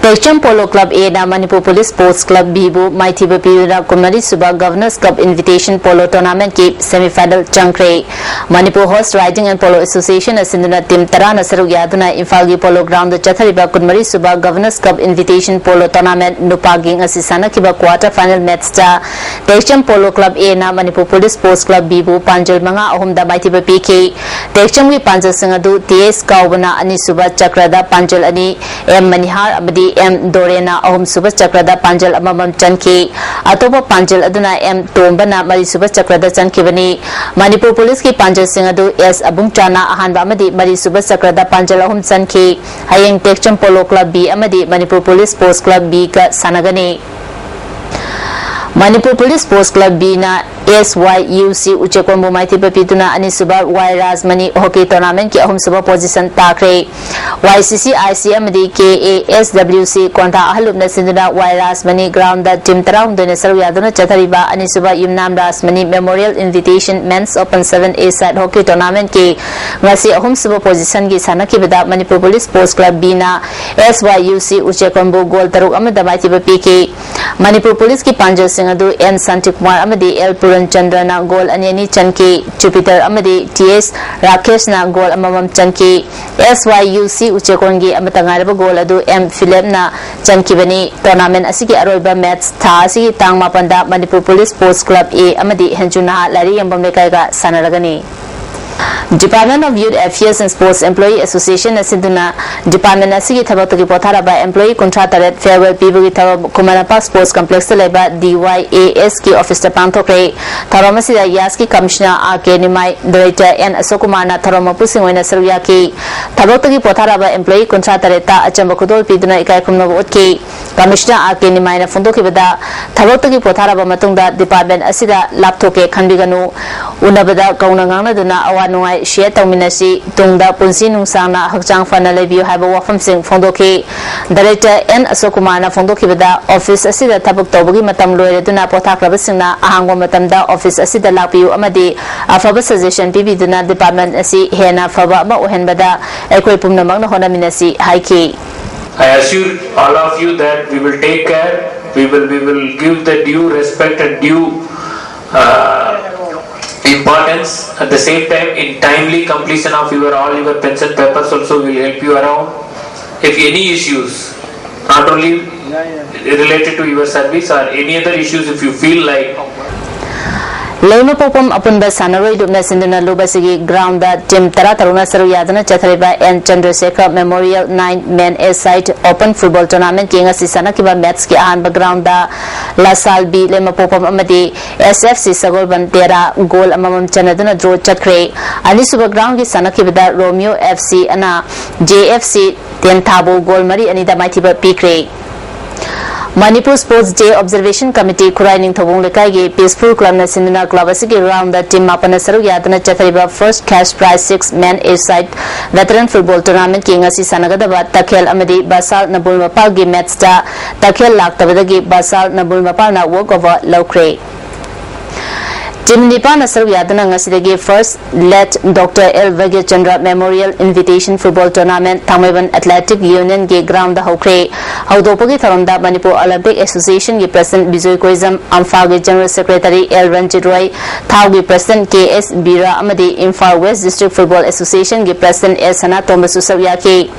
ꯇꯦꯛꯆꯝ polo club and Manipur police sports club ꯕꯤꯕꯨ ꯃꯥꯏꯊꯤꯕ ꯄꯤꯗꯨꯅ ꯀꯨꯟꯃꯔꯤ ꯁꯨꯕ ꯒꯚꯔꯅꯔꯁ ꯀꯞ ꯏꯟꯚꯤꯇꯦꯁꯟ ꯄꯣꯂꯣ ꯇꯣꯔꯅꯥꯃꯦꯟꯠꯀꯤ ꯁꯦꯃꯤꯐꯥꯏꯅꯦꯜ ꯆꯪꯈ꯭ꯔꯦ꯫ Manipur horse riding and polo ꯑꯦꯁꯣꯁꯤꯌꯦꯁꯟꯅ ꯁꯤꯟꯗꯨꯅ ꯇꯤꯝ ꯇꯔꯥꯅ ꯁꯔꯨꯛ ꯌꯥꯗꯨꯅ ꯏꯝꯐꯥꯜꯒꯤ ꯄꯣꯂꯣ ꯒ꯭ꯔꯥꯎꯟꯗ ꯆꯠꯊꯔꯤꯕ ꯀꯨꯟꯃꯔꯤ ꯁꯨꯕ governor's cup invitation polo tournament ꯅꯨꯄꯥꯒꯤ ꯉꯁꯤ ꯁꯥꯟꯅꯈꯤꯕ quarter final ꯃꯦꯠꯆꯇ ꯇꯦꯛꯆꯝ polo club and Manipur police sports club ꯕꯤꯕꯨ ꯄꯥꯟꯖꯜ ꯃꯉꯥ ꯑꯍꯨꯝꯗ ꯃꯥꯏꯊꯤꯕ ꯄꯤꯈꯤ꯫ ꯇꯦꯛꯆꯝꯒꯤ ꯄꯥꯟꯖꯜꯁꯤꯡ ꯑꯗꯨ ꯇꯤ ꯑꯦꯁ ꯀꯥꯎꯕꯅ ꯑꯅꯤꯁꯨꯕ ꯆꯀ꯭ꯔꯗ ꯄꯥꯟꯖꯜ ꯑꯅꯤ, ꯑꯦꯝ ꯃꯅꯤꯍꯥꯔ ꯑꯃꯗꯤ ꯑꯦꯝ ꯗꯣꯔꯦꯟꯅ ꯑꯍꯨꯝꯁꯨꯕ ꯆꯀ꯭ꯔꯗ ꯄꯥꯟꯖꯜ ꯑꯃꯃꯝ ꯆꯟꯈꯤ꯫ ꯑꯇꯣꯞꯄ ꯄꯥꯟꯖꯜ ꯑꯗꯨꯅ ꯑꯦꯝ ꯇꯣꯝꯕꯅ ꯃꯔꯤꯁꯨꯕ ꯆꯀ꯭ꯔꯗ ꯆꯟꯈꯤꯕꯅꯤ꯫ ꯃꯅꯤꯄꯨꯔ ꯄꯨꯂꯤꯁꯀꯤ ꯄꯥꯟꯖꯜꯁꯤꯡ ꯑꯗꯨ ꯑꯦꯁ ꯑꯕꯨꯡꯆꯥꯅ ꯑꯍꯥꯟꯕ ꯑꯃꯗꯤ ꯃꯔꯤꯁꯨꯕ ꯆꯀ꯭ꯔꯗ ꯄꯥꯟꯖꯜ ꯑꯍꯨꯝ ꯆꯟꯈꯤ꯫ ꯍꯌꯦꯡ ꯇꯦꯛꯆꯝ ꯄꯣꯂꯣ ꯀ꯭ꯂꯕ ꯕꯤ ꯑꯃꯗꯤ Manipur police sports club big ꯁꯥꯟꯅꯒꯅꯤ꯫ ꯃꯅꯤꯄꯨꯔ ꯄꯨꯂꯤꯁ ꯁ꯭ꯄꯣꯔꯠꯁ ꯀ꯭ꯂꯕ ꯕꯤꯅ ꯑꯦꯁ ꯋꯥꯏ ꯌꯨ ꯁꯤ ꯎꯆꯦꯛꯀꯣꯟꯕꯨ ꯃꯥꯏꯊꯤꯕ ꯄꯤꯗꯨꯅ ꯑꯅꯤꯁꯨꯕ ꯋꯥꯏ ꯔꯥꯖꯃꯅꯤ ꯍꯣꯀꯤ ꯇꯣꯔꯅꯥꯃꯦꯟꯠꯀꯤ ꯑꯍꯨꯝꯁꯨꯕ ꯄꯣꯖꯤꯁꯟ ꯇꯥꯈ꯭ꯔꯦ꯫ ꯋꯥꯏ ꯁꯤ ꯁꯤ ꯑꯥꯏ ꯁꯤ ꯑꯃꯗꯤ ꯀꯦ ꯑꯦ ꯑꯦꯁ ꯗꯕ꯭ꯂꯤꯎ ꯁꯤ ꯀꯣꯟꯊꯥ ꯑꯍꯜꯂꯨꯞꯅ ꯁꯤꯟꯗꯨꯅ ꯋꯥꯏ ꯔꯥꯖꯃꯅꯤ ꯒ꯭ꯔꯥꯎꯟꯗ ꯇꯤꯝ ꯇꯔꯥꯍꯨꯝꯗꯣꯏꯅ ꯁꯔꯨꯛ ꯌꯥꯗꯨꯅ ꯆꯠꯊꯔꯤꯕ ꯑꯅꯤꯁꯨꯕ ꯌꯨꯝꯅꯥꯝ Rajmani memorial invitation ꯃꯦꯟꯁ open seven ꯑꯦ ꯁꯥꯏꯠ ꯍꯣꯀꯤ ꯇꯣꯔꯅꯥꯃꯦꯟꯠꯀꯤ ꯉꯁꯤ ꯑꯍꯨꯝꯁꯨꯕ ꯄꯣꯖꯤꯁꯟꯒꯤ ꯁꯥꯟꯅꯈꯤꯕꯗ ꯃꯅꯤꯄꯨꯔ ꯄꯨꯂꯤꯁ ꯁ꯭ꯄꯣꯔꯠꯁ ꯀ꯭ꯂꯕ ꯕꯤꯅ ꯑꯦꯁ ꯋꯥꯏ ꯌꯨ ꯁꯤ ꯎꯆꯦꯛꯀꯣꯟꯕꯨ ꯒꯣꯜ ꯇꯔꯨꯛ ꯑꯃꯗ ꯃꯥꯏꯊꯤꯕ ꯄꯤꯈꯤ꯫ ꯃꯅꯤꯄꯨꯔ ꯄꯨꯂꯤꯁꯀꯤ ꯄꯥꯟꯖꯜꯁꯤꯡ ꯑꯗꯨ ꯑꯦꯟ ꯁꯥꯟꯇꯤꯀꯨꯃꯥꯔ ꯑꯃꯗꯤ ꯑꯦꯜ ꯄꯨꯔꯟꯆꯟꯗ꯭ꯔꯅ ꯒꯣꯜ ꯑꯅꯤ ꯑꯅꯤ ꯆꯟꯈꯤ꯫ ꯖꯨꯄꯤꯇꯔ ꯑꯃꯗꯤ ꯇꯤ ꯑꯦꯁ ꯔꯥꯀꯦꯁꯅ ꯒꯣꯜ ꯑꯃꯃꯝ ꯆꯟꯈꯤ꯫ ꯑꯦꯁ ꯋꯥꯏ ꯌꯨ ꯁꯤ ꯎꯆꯦꯛꯀꯣꯟꯒꯤ ꯑꯃꯠꯇ ꯉꯥꯏꯔꯕ ꯒꯣꯜ ꯑꯗꯨ ꯑꯦꯝ ꯐꯤꯂꯦꯞꯅ ꯆꯟꯈꯤꯕꯅꯤ꯫ ꯇꯣꯔꯅꯥꯃꯦꯟꯠ ꯑꯁꯤꯒꯤ ꯑꯔꯣꯏꯕ ꯃꯦꯠꯆ ꯊꯥ ꯑꯁꯤꯒꯤ ꯇꯥꯡ ꯃꯥꯄꯟꯗ ꯃꯅꯤꯄꯨꯔ ꯄꯨꯂꯤꯁ ꯁ꯭ꯄꯣꯔꯠꯁ ꯀ꯭ꯂꯕ ꯑꯦ ꯑꯃꯗꯤ ꯍꯦꯟꯖꯨ ꯅꯍꯥ ꯂꯥꯏꯔꯤꯛ ꯌꯦꯡꯐꯝ ꯂꯩꯀꯥꯏꯒ ꯁꯥꯟꯅꯔꯒꯅꯤ꯫ Department of Youth Affairs and Sports Employee Associationꯅ ꯁꯤꯟꯗꯨꯅ ꯗꯤꯄꯥꯔꯠꯃꯦꯟ ꯑꯁꯤꯒꯤ ꯊꯕꯛꯇꯒꯤ ꯄꯣꯊꯥꯔꯕ ꯑꯦꯝꯄ꯭ꯂꯣꯌꯤ ꯀꯨꯟꯊ꯭ꯔꯥ ꯇꯔꯦꯠ ꯐꯤꯌꯔꯋꯦꯜ ꯄꯤꯕꯒꯤ ꯊꯧꯔꯝ ꯈꯨꯃꯟ ꯂꯝꯄꯥꯛ ꯁ꯭ꯄꯣꯔꯠꯁ ꯀꯝꯄ꯭ꯂꯦꯛꯁꯇ ꯂꯩꯕ ꯗꯤ ꯋꯥꯏ ꯑꯦ ꯑꯦꯁꯀꯤ ꯑꯣꯐꯤꯁꯇ ꯄꯥꯡꯊꯣꯛꯈ꯭ꯔꯦ꯫ ꯊꯧꯔꯝ ꯑꯁꯤꯗ ꯌꯥꯁꯀꯤ commissioner R K Nimai, director N Ashok ꯀꯨꯃꯥꯔꯅ ꯊꯧꯔꯝ ꯃꯄꯨꯁꯤꯡ ꯑꯣꯏꯅ ꯁꯔꯨꯛ ꯌꯥꯈꯤ꯫ ꯊꯕꯛꯇꯒꯤ ꯄꯣꯊꯥꯔꯕ ꯑꯦꯝꯄ꯭ꯂꯣꯌꯤ ꯀꯨꯟꯊ꯭ꯔꯥ ꯇꯔꯦꯠꯇ ꯑꯆꯝꯕ ꯈꯨꯗꯣꯜ ꯄꯤꯗꯨꯅ ꯏꯀꯥꯏ ꯈꯨꯝꯅꯕ ꯎꯠꯈꯤ꯫ ꯀꯃꯤꯁꯅꯔ ꯑꯥꯔ ꯀꯦ ꯅꯤꯃꯥꯏꯅ ꯐꯣꯡꯗꯣꯛꯈꯤꯕꯗ, ꯊꯕꯛꯇꯒꯤ ꯄꯣꯊꯥꯔꯕ ꯃꯇꯨꯡꯗ ꯗꯤꯄꯥꯔꯠꯃꯦꯟ ꯑꯁꯤꯗ ꯂꯥꯞꯊꯣꯛꯀꯦ ꯈꯟꯕꯤꯒꯅꯨ꯫ ꯎꯅꯕꯗ ꯀꯧꯅ ꯉꯥꯡꯅꯗꯨꯅ ꯑꯋꯥ ꯅꯨꯡꯉꯥꯏ ꯁꯤꯌꯔ ꯇꯧꯃꯤꯟꯅꯁꯤ꯫ ꯇꯨꯡꯗ ꯄꯨꯟꯁꯤ ꯅꯨꯡꯁꯥꯡꯅ ꯍꯛꯆꯥꯡ ꯐꯅ ꯂꯩꯕꯤꯌꯨ ꯍꯥꯏꯕ ꯋꯥꯐꯝꯁꯤꯡ ꯐꯣꯡꯗꯣꯛꯈꯤ꯫ ꯗꯥꯏꯔꯦꯛꯇꯔ ꯑꯦꯟ ꯑꯁꯣꯛ ꯀꯨꯃꯥꯔꯅ ꯐꯣꯡꯗꯣꯛꯈꯤꯕꯗ, ꯑꯣꯐꯤꯁ ꯑꯁꯤꯗ ꯊꯕꯛ ꯇꯧꯕꯒꯤ ꯃꯇꯝ ꯂꯣꯏꯔꯗꯨꯅ ꯄꯣꯊꯥꯈ꯭ꯔꯕꯁꯤꯡꯅ ꯑꯍꯥꯡꯕ ꯃꯇꯝꯗ ꯑꯣꯐꯤꯁ ꯑꯁꯤꯗ ꯂꯥꯛꯄꯤꯌꯨ ꯑꯃꯗꯤ ꯑꯐꯕ ꯁꯖꯦꯁꯟ ꯄꯤꯕꯤꯗꯨꯅ ꯗꯤꯄꯥꯔꯠꯃꯦꯟ ꯑꯁꯤ ꯍꯦꯟꯅ ꯐꯕ ꯑꯃ ꯑꯣꯏꯍꯟꯕꯗ ꯑꯩꯈꯣꯏ ꯄꯨꯝꯅꯃꯛꯅ ꯍꯣꯠꯅꯃꯤꯟꯅꯁꯤ ꯍꯥꯏꯈꯤ꯫ I assure all of you that we will take care, we will, we will give the due respect and due uh, importance. At the same time, in timely completion of your all your pension papers also, we will help you around. If any issues, not only related to your service or any other issues, if you feel like ꯂꯩꯃꯄꯣꯛꯄꯝ ꯑꯄꯨꯟꯕ ꯁꯥꯟꯅꯔꯣꯏ ꯂꯨꯞꯅ ꯁꯤꯟꯗꯨꯅ ꯂꯨꯞ ꯑꯁꯤꯒꯤ ꯒ꯭ꯔꯥꯎꯟꯗ ꯇꯤꯝ ꯇꯔꯥ ꯇꯔꯨꯛꯅ ꯁꯔꯨꯛ ꯌꯥꯗꯨꯅ ꯆꯠꯊꯔꯤꯕ N Chandrasekhar memorial nine men a side open football ꯇꯣꯔꯅꯥꯃꯦꯟꯠꯀꯤ ꯉꯁꯤ ꯁꯥꯟꯅꯈꯤꯕ ꯃꯦꯠꯁꯀꯤ ꯑꯍꯥꯟꯕ ꯒ꯭ꯔꯥꯎꯟꯗ ꯂꯥꯁꯥꯜ ꯕꯤ ꯂꯩꯃꯄꯣꯛꯄꯝ ꯑꯃꯗꯤ ꯑꯦꯁ ꯑꯦꯐ ꯁꯤ ꯁꯒꯣꯜꯕꯟ ꯇꯦꯔꯥ ꯒꯣꯜ ꯑꯃꯃꯝ ꯆꯟꯅꯗꯨꯅ ꯗ꯭ꯔꯣ ꯆꯠꯈ꯭ꯔꯦ꯫ ꯑꯅꯤꯁꯨꯕ ꯒ꯭ꯔꯥꯎꯟꯒꯤ ꯁꯥꯟꯅꯈꯤꯕꯗ ꯔꯣꯃꯤꯌꯣ ꯑꯦꯐ ꯁꯤ ꯑꯅ ꯖꯦ ꯑꯦꯐ ꯁꯤ ꯇꯦꯟꯊꯥꯕꯨ ꯒꯣꯜ ꯃꯔꯤ ꯑꯅꯤꯗ ꯃꯥꯏꯊꯤꯕ ꯄꯤꯈ꯭ꯔꯦ꯫ ꯃꯅꯤꯄꯨꯔ ꯁ꯭ꯄꯣꯔꯠꯁ ꯗꯦ ꯑꯣꯕꯖꯔꯕꯦꯁꯟ ꯀꯃꯤꯇꯤ ꯈꯨꯔꯥꯏ ꯅꯤꯡꯊꯧꯕꯨꯡ ꯂꯩꯀꯥꯏꯒꯤ ꯄꯤꯁꯐꯨꯜ ꯀ꯭ꯂꯕꯅ ꯁꯤꯟꯗꯨꯅ ꯀ꯭ꯂꯕ ꯑꯁꯤꯒꯤ ꯒ꯭ꯔꯥꯎꯟꯗ ꯇꯤꯝ ꯃꯥꯄꯟꯅ ꯁꯔꯨꯛ ꯌꯥꯗꯨꯅ ꯆꯠꯊꯔꯤꯕ first cash prize six men a side veteran football ꯇꯣꯔꯅꯥꯃꯦꯟꯠꯀꯤ ꯉꯁꯤ ꯁꯥꯟꯅꯒꯗꯕ ꯇꯈꯦꯜ ꯑꯃꯗꯤ ꯕꯥꯁꯥꯜ ꯅꯕꯨꯜ ꯃꯄꯥꯜꯒꯤ ꯃꯦꯠꯁꯇ ꯇꯈꯦꯜ ꯂꯥꯛꯇꯕꯗꯒꯤ ꯕꯥꯁꯥꯜ ꯅꯕꯨꯜ ꯃꯄꯥꯜꯅ ꯋꯣꯛ ꯑꯣꯚꯔ ꯂꯧꯈ꯭ꯔꯦ꯫ ꯇꯤꯝ ꯅꯤꯄꯥꯟꯅ ꯁꯔꯨꯛ ꯌꯥꯗꯨꯅ ꯉꯁꯤꯗꯒꯤ first late doctor L Bhagyachandra memorial invitation football tournament Thangmeiband athletic ꯌꯨꯅꯤꯌꯟꯒꯤ ꯒ꯭ꯔꯥꯎꯟꯗ ꯍꯧꯈ꯭ꯔꯦ꯫ ꯍꯧꯗꯣꯛꯄꯒꯤ ꯊꯧꯔꯝꯗ ꯃꯅꯤꯄꯨꯔ ꯑꯣꯂꯤꯝꯄꯤꯛ ꯑꯦꯁꯣꯁꯤꯌꯦꯁꯟꯒꯤ ꯄ꯭ꯔꯁꯤꯗꯦꯟꯠ ꯕꯤꯖꯣꯏ ꯀꯣꯏꯖꯝ, ꯑꯝꯐꯥꯒꯤ general secretary L Ranjit Roy, ꯊꯥꯎꯒꯤ ꯄ꯭ꯔꯁꯤꯗꯦꯟꯠ ꯀꯦ ꯑꯦꯁ ꯕꯤꯔꯥ ꯑꯃꯗꯤ Imphal west district football ꯑꯦꯁꯣꯁꯤꯌꯦꯁꯟꯒꯤ president ꯑꯦꯁ ꯁꯅꯥꯇꯣꯝꯕꯁꯨ ꯁꯔꯨꯛ ꯌꯥꯈꯤ꯫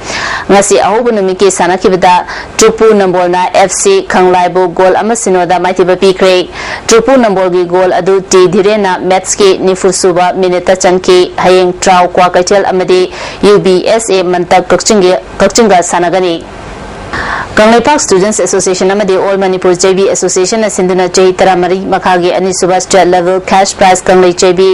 ꯉꯁꯤ ꯑꯍꯧꯕ ꯅꯨꯃꯤꯠꯀꯤ ꯁꯥꯟꯅꯈꯤꯕꯗ ꯇ꯭ꯔꯨꯄꯨ ꯅꯝꯕꯣꯜꯅ ꯑꯦꯐ ꯁꯤ ꯈꯪꯂꯥꯏꯕꯨ ꯒꯣꯜ ꯑꯃ ꯁꯤꯅꯣꯗ ꯃꯥꯏꯊꯤꯕ ꯄꯤꯈ꯭ꯔꯦ꯫ ꯇ꯭ꯔꯨꯄꯨ ꯅꯝꯕꯣꯜꯒꯤ ꯒꯣꯜ ꯑꯗꯨ ꯇꯤ ꯙꯤꯔꯦꯟꯅ ꯃꯦꯠꯁꯀꯤ ꯅꯤꯐꯨ ꯁꯨꯕ ꯃꯤꯅꯤꯠꯇ ꯆꯟꯈꯤ꯫ ꯍꯌꯦꯡ ꯇ꯭ꯔꯥꯎ ꯀ꯭ꯋꯥꯀꯩꯊꯦꯜ ꯑꯃꯗꯤ ꯌꯨ ꯕꯤ ꯑꯦꯁ ꯑꯦ ꯃꯟꯇꯛ ꯀꯛꯆꯤꯡꯒꯤ, ꯀꯛꯆꯤꯡꯒ ꯁꯥꯟꯅꯒꯅꯤ꯫ ꯀꯪꯂꯩꯄꯥꯛ ꯁ꯭ꯇꯨꯗꯦꯟꯠꯁ ꯑꯦꯁꯣꯁꯤꯌꯦꯁꯟ ꯑꯃꯗꯤ ꯑꯣꯜ ꯃꯅꯤꯄꯨꯔ ꯖꯦ ꯕꯤ ꯑꯦꯁꯣꯁꯤꯌꯦꯁꯟꯅ ꯁꯤꯟꯗꯨꯅ ꯆꯍꯤ ꯇꯔꯥꯃꯔꯤ ꯃꯈꯥꯒꯤ ꯑꯅꯤꯁꯨꯕ ꯁ꯭ꯇꯦꯠ ꯂꯦꯚꯦꯜ ꯀꯦꯁ ꯄ꯭ꯔꯥꯏꯖ ꯀꯪꯂꯩ ꯆꯦꯕꯤ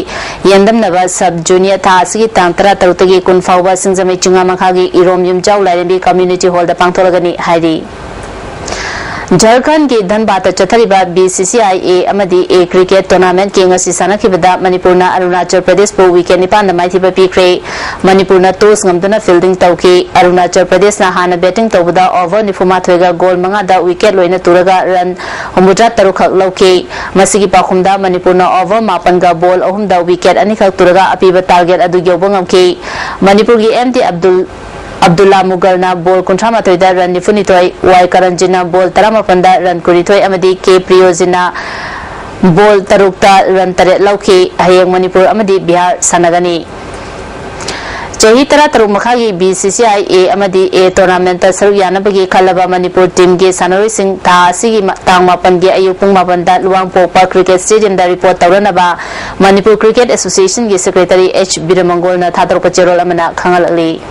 ꯌꯦꯟꯗꯝꯅꯕ ꯁꯕ ꯖꯨꯅꯤꯌꯔ ꯊꯥ ꯑꯁꯤꯒꯤ ꯇꯥꯡ ꯇꯔꯥ ꯇꯔꯨꯛꯇꯒꯤ ꯀꯨꯟ ꯐꯥꯎꯕ ꯁꯤꯡꯖꯃꯩ ꯆꯤꯉꯥ ꯃꯈꯥꯒꯤ ꯏꯔꯣꯝ ꯌꯨꯝꯖꯥꯎ ꯂꯥꯏꯔꯦꯝꯕꯤ ꯀꯝꯃ꯭ꯌꯨꯅꯤꯇꯤ ꯍꯣꯜꯗ ꯄꯥꯡꯊꯣꯛꯂꯒꯅꯤ ꯍꯥꯏꯔꯤ꯫ ꯖꯔꯈꯟꯒꯤ ꯙꯟꯕꯥꯗꯇ ꯆꯠꯊꯔꯤꯕ B C C I A ꯑꯃꯗꯤ A cricket tournamentꯀꯤ ꯉꯁꯤ ꯁꯥꯟꯅꯈꯤꯕꯗ ꯃꯅꯤꯄꯨꯔꯅ ꯑꯔꯨꯅꯥꯆꯜ ꯄ꯭ꯔꯗꯦꯁꯄꯨ wicket ꯅꯤꯄꯥꯟꯗ ꯃꯥꯏꯊꯤꯕ ꯄꯤꯈ꯭ꯔꯦ꯫ ꯃꯅꯤꯄꯨꯔꯅ toss ꯉꯝꯗꯨꯅ fielding ꯇꯧꯈꯤ꯫ ꯑꯔꯨꯅꯥꯆꯜ ꯄ꯭ꯔꯗꯦꯁꯅ ꯍꯥꯟꯅ batting ꯇꯧꯕꯗ over ꯅꯤꯐꯨꯃꯥꯊꯣꯏꯒ goal ꯃꯉꯥꯗ wicket ꯂꯣꯏꯅ ꯇꯨꯔꯒ run ꯍꯨꯝꯐꯨꯇꯔꯥ ꯇꯔꯨꯛ ꯈꯛ ꯂꯧꯈꯤ꯫ ꯃꯁꯤꯒꯤ ꯄꯥꯎꯈꯨꯝꯗ ꯃꯅꯤꯄꯨꯔꯅ over ꯃꯥꯄꯟꯒ ball ꯑꯍꯨꯝꯗ wicket ꯑꯅꯤꯈꯛ ꯇꯨꯔꯒ ꯑꯄꯤꯕ target ꯑꯗꯨ ꯌꯧꯕ ꯉꯝꯈꯤ꯫ ꯃꯅꯤꯄꯨꯔꯒꯤ M D Abdul Abdulla ꯃꯨꯒꯜꯅ ball ꯀꯨꯟꯊ꯭ꯔꯥ ꯃꯥꯊꯣꯏꯗ run ꯅꯤꯐꯨꯅꯤꯊꯣꯏ, Y ꯀꯔꯟꯖꯤꯠꯅ ball ꯇꯔꯥꯃꯥꯄꯟꯗ run ꯀꯨꯟꯅꯤꯊꯣꯏ ꯑꯃꯗꯤ K ꯄ꯭ꯔꯤꯌꯣꯖꯤꯅ ball ꯇꯔꯨꯛꯇ run ꯇꯔꯦꯠ ꯂꯧꯈꯤ꯫ ꯍꯌꯦꯡ ꯃꯅꯤꯄꯨꯔ ꯑꯃꯗꯤ ꯕꯤꯍꯥꯔ ꯁꯥꯟꯅꯒꯅꯤ꯫ ꯆꯍꯤ ꯇꯔꯥꯇꯔꯨꯛ ꯃꯈꯥꯒꯤ B C C I A ꯑꯃꯗꯤ A tournamentꯇ ꯁꯔꯨꯛ ꯌꯥꯅꯕꯒꯤ ꯈꯜꯂꯕ ꯃꯅꯤꯄꯨꯔ teamꯒꯤ ꯁꯥꯟꯅꯔꯣꯏꯁꯤꯡ ꯊꯥ ꯑꯁꯤꯒꯤ ꯃ-, ꯇꯥꯡ ꯃꯥꯄꯟꯒꯤ ꯑꯌꯨꯛ ꯄꯨꯡ ꯃꯥꯄꯟꯗ ꯂꯨꯋꯥꯡꯄꯣꯛꯄ cricket stadiumꯗ report ꯇꯧꯔꯅꯕ Manipur Cricket Associationꯒꯤ secretary H ꯕꯤꯔꯃꯪꯒꯣꯜꯅ ꯊꯥꯗꯣꯔꯛꯄ ꯆꯦꯔꯣꯜ ꯑꯃꯅ ꯈꯪꯍꯜꯂꯛꯂꯤ꯫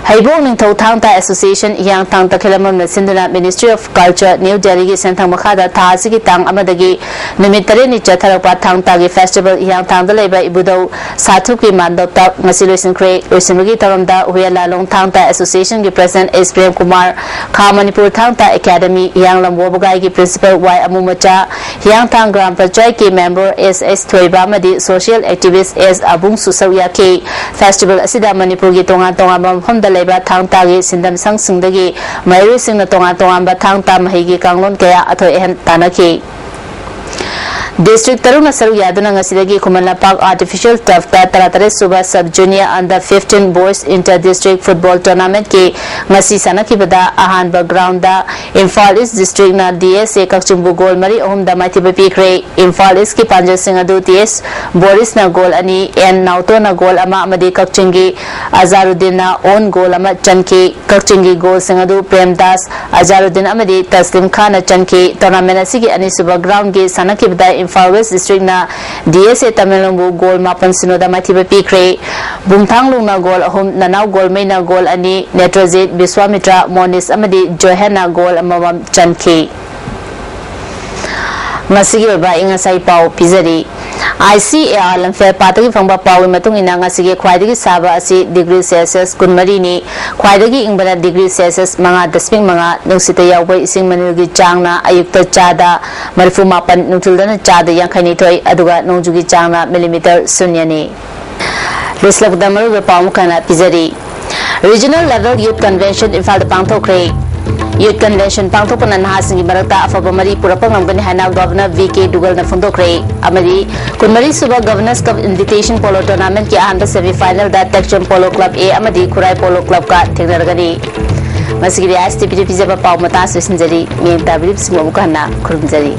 ꯍꯩꯕꯣꯡ ꯅꯤꯡꯊꯧ ꯊꯥꯡ ꯇꯥ Association ꯍꯤꯌꯥꯡꯊꯥꯡ ꯇꯈꯦꯂꯝꯕꯝꯅ ꯁꯤꯟꯗꯨꯅ Ministry of Culture, New Delhiꯒꯤ ꯁꯦꯟꯊꯪ ꯃꯈꯥꯗ ꯊꯥ ꯑꯁꯤꯒꯤ ꯇꯥꯡ ꯑꯃꯗꯒꯤ ꯅꯨꯃꯤꯠ ꯇꯔꯦꯠꯅꯤ ꯆꯠꯊꯔꯛꯄ ꯊꯥꯡ ꯇꯥꯒꯤ festival ꯍꯤꯌꯥꯡꯊꯥꯡꯗ ꯂꯩꯕ ꯏꯕꯨꯙꯧ ꯁꯥꯊꯨꯞꯀꯤ ꯃꯟꯗꯞꯇ ꯉꯁꯤ ꯂꯣꯏꯁꯤꯟꯈ꯭ꯔꯦ꯫ ꯂꯣꯏꯁꯤꯟꯕꯒꯤ ꯊꯧꯔꯝꯗ ꯍꯨꯌꯦꯟ ꯂꯥꯂꯣꯡ ꯊꯥꯡ ꯇꯥ Associationꯒꯤ president S ꯄ꯭ꯔꯦꯝ ꯀꯨꯃꯥꯔ, ꯈꯥ ꯃꯅꯤꯄꯨꯔ ꯊꯥꯡ ꯇꯥ Academy, ꯍꯤꯌꯥꯡꯂꯝ ꯋꯥꯕꯒꯥꯏꯒꯤ principal Y ꯑꯃꯨꯃꯆꯥ, ꯍꯤꯌꯥꯡꯊꯥꯡ ꯒ꯭ꯔꯥꯝ ꯄꯟꯆꯥꯌꯠꯀꯤ member S S ꯊꯣꯏꯕ ꯑꯃꯗꯤ social activist S ꯑꯕꯨꯡꯁꯨ ꯁꯔꯨꯛ ꯌꯥꯈꯤ꯫ Festival ꯑꯁꯤꯗ ꯃꯅꯤꯄꯨꯔꯒꯤ ꯇꯣꯉꯥꯟ ꯇꯣꯉꯥꯟꯕ ꯃꯐꯝꯗ ꯂꯩꯕ ꯊꯥꯡ ꯇꯥꯒꯤ ꯁꯤꯟꯗꯝ ꯁꯪꯁꯤꯡꯗꯒꯤ ꯃꯍꯩꯔꯣꯏꯁꯤꯡꯅ ꯇꯣꯉꯥꯟ ꯇꯣꯉꯥꯟꯕ ꯊꯥꯡ ꯇꯥ ꯃꯍꯩꯒꯤ ꯀꯥꯡꯂꯣꯟ ꯀꯌꯥ ꯑꯊꯣꯏ ꯑꯍꯦꯟ ꯇꯥꯟꯅꯈꯤ꯫ District ꯇꯔꯨꯛꯅ ꯁꯔꯨꯛ ꯌꯥꯗꯨꯅ ꯉꯁꯤꯗꯒꯤ ꯈꯨꯃꯟ ꯂꯝꯄꯥꯛ Artificial Turfꯇ ꯇꯔꯥꯇꯔꯦꯠ ꯁꯨꯕ Sub Junior Under fifteen Boys Inter District Football Tournamentꯀꯤ ꯉꯁꯤ ꯁꯥꯟꯅꯈꯤꯕꯗ ꯑꯍꯥꯟꯕ groundꯗ Imphal East Districtꯅ D S A ꯀꯛꯆꯤꯡꯕꯨ goal ꯃꯔꯤ ꯑꯍꯨꯝꯗ ꯃꯥꯏꯊꯤꯕ ꯄꯤꯈ꯭ꯔꯦ꯫ ꯏꯝꯐꯥꯜ Eastꯀꯤ ꯄꯥꯟꯖꯜꯁꯤꯡ ꯑꯗꯨ T S ꯕꯣꯔꯤꯁꯅ goal ꯑꯅꯤ, N ꯅꯥꯎꯇꯣꯟꯅ goal ꯑꯃ ꯑꯃꯗꯤ ꯀꯛꯆꯤꯡꯒꯤ ꯑꯖꯥꯔꯨꯗꯤꯟꯅ own goal ꯑꯃ ꯆꯟꯈꯤ꯫ ꯀꯛꯆꯤꯡꯒꯤ goalꯁꯤꯡ ꯑꯗꯨ ꯄ꯭ꯔꯦꯝꯗꯥꯁ, ꯑꯖꯥꯔꯨꯗꯤꯟ ꯑꯃꯗꯤ ꯇꯁꯂꯤꯝ ꯈꯥꯟꯅ ꯆꯟꯈꯤ꯫ Tournament ꯑꯁꯤꯒꯤ ꯑꯅꯤꯁꯨꯕ groundꯒꯤ ꯁꯥꯟꯅꯈꯤꯕꯗ Imphal West Districtꯅ D S A ꯇꯃꯦꯡꯂꯣꯡꯕꯨ goal ꯃꯥꯄꯟ ꯁꯤꯅꯣꯗ ꯃꯥꯏꯊꯤꯕ ꯄꯤꯈ꯭ꯔꯦ꯫ ꯕꯨꯡꯊꯥꯡꯂꯨꯡꯅ goal ꯑꯍꯨꯝ, ꯅꯅꯥꯎ ꯒꯣꯜꯃꯩꯅ goal ꯑꯅꯤ, ꯅꯦꯇ꯭ꯔꯖꯤꯠ, ꯕꯤꯁ꯭ꯋꯥꯃꯤꯇ꯭ꯔ, ꯃꯣꯅꯤꯁ ꯑꯃꯗꯤ ꯖꯣꯍꯦꯟꯅ goal ꯑꯃꯃꯝ ꯆꯟꯈꯤ꯫ ꯉꯁꯤꯒꯤ ꯑꯣꯏꯕ ꯑꯏꯪ ꯑꯁꯥꯒꯤ ꯄꯥꯎ ꯄꯤꯖꯔꯤ꯫ ICAR ꯂꯝꯐꯦꯜ ꯄꯥꯠꯇꯒꯤ ꯐꯪꯕ ꯄꯥꯎꯒꯤ ꯃꯇꯨꯡ ꯏꯟꯅ, ꯉꯁꯤꯒꯤ ꯈ꯭ꯋꯥꯏꯗꯒꯤ ꯁꯥꯕ ꯑꯁꯤ ꯗꯤꯒ꯭ꯔꯤ ꯁꯦꯜꯁꯤꯌꯁ ꯀꯨꯟꯃꯔꯤꯅꯤ, ꯈ꯭ꯋꯥꯏꯗꯒꯤ ꯏꯪꯕꯅ ꯗꯤꯒ꯭ꯔꯤ ꯁꯦꯜꯁꯤꯌꯁ ꯃꯉꯥ ꯗꯁꯃꯤꯛ ꯃꯉꯥ, ꯅꯨꯡꯁꯤꯠꯇ ꯌꯥꯎꯕ ꯏꯁꯤꯡ ꯃꯅꯤꯜꯒꯤ ꯆꯥꯡꯅ ꯑꯌꯨꯛꯇ ꯆꯥꯗ ꯃꯔꯤꯐꯨ ꯃꯥꯄꯟ, ꯅꯨꯡꯊꯤꯜꯗꯅ ꯆꯥꯗ ꯌꯥꯡꯈꯩ ꯅꯤꯊꯣꯏ, ꯑꯗꯨꯒ ꯅꯣꯡꯖꯨꯒꯤ ꯆꯥꯡꯅ ꯃꯤꯂꯤꯃꯤꯇꯔ ꯁꯨꯟꯌꯅꯤ꯫ ꯂꯣꯏꯁꯤꯜꯂꯛꯄꯗ ꯃꯔꯨꯑꯣꯏꯕ ꯄꯥꯎ ꯑꯃꯨꯛ ꯍꯟꯅ ꯄꯤꯖꯔꯤ꯫ Regional Level Youth Convention ꯏꯝꯐꯥꯜꯗ ꯄꯥꯡꯊꯣꯛꯈ꯭ꯔꯦ꯫ Youth Convention ꯄꯥꯡꯊꯣꯛꯄꯅ ꯅꯍꯥꯁꯤꯡꯒꯤ ꯃꯔꯛꯇ ꯑꯐꯕ ꯃꯔꯤ ꯄꯨꯔꯛꯄ ꯉꯝꯒꯅꯤ ꯍꯥꯏꯅ Governor V K ꯗꯨꯒꯜꯅ ꯐꯣꯡꯗꯣꯛꯈ꯭ꯔꯦ꯫ ꯑꯃꯗꯤ ꯀꯨꯟꯃꯔꯤ ꯁꯨꯕ Governors Cup Invitation Polo Tournamentꯀꯤ ꯑꯍꯥꯟꯕ semifinalꯗ ꯇꯦꯛꯆꯝ Polo Club A ꯑꯃꯗꯤ ꯈꯨꯔꯥꯏ Polo Clubꯀ ꯊꯦꯡꯅꯔꯒꯅꯤ꯫ ꯃꯁꯤꯒꯤꯗꯤ ISTVꯗ ꯄꯤꯖꯕ ꯄꯥꯎ ꯃꯇꯥꯡ ꯑꯁꯤꯗ ꯂꯣꯏꯁꯤꯟꯖꯔꯤ꯫ ꯃꯤꯠꯌꯦꯡ ꯇꯥꯕꯤꯔꯤꯕꯁꯤꯡꯕꯨ ꯑꯃꯨꯛ ꯍꯟꯅ ꯈꯨꯔꯨꯝꯖꯔꯤ꯫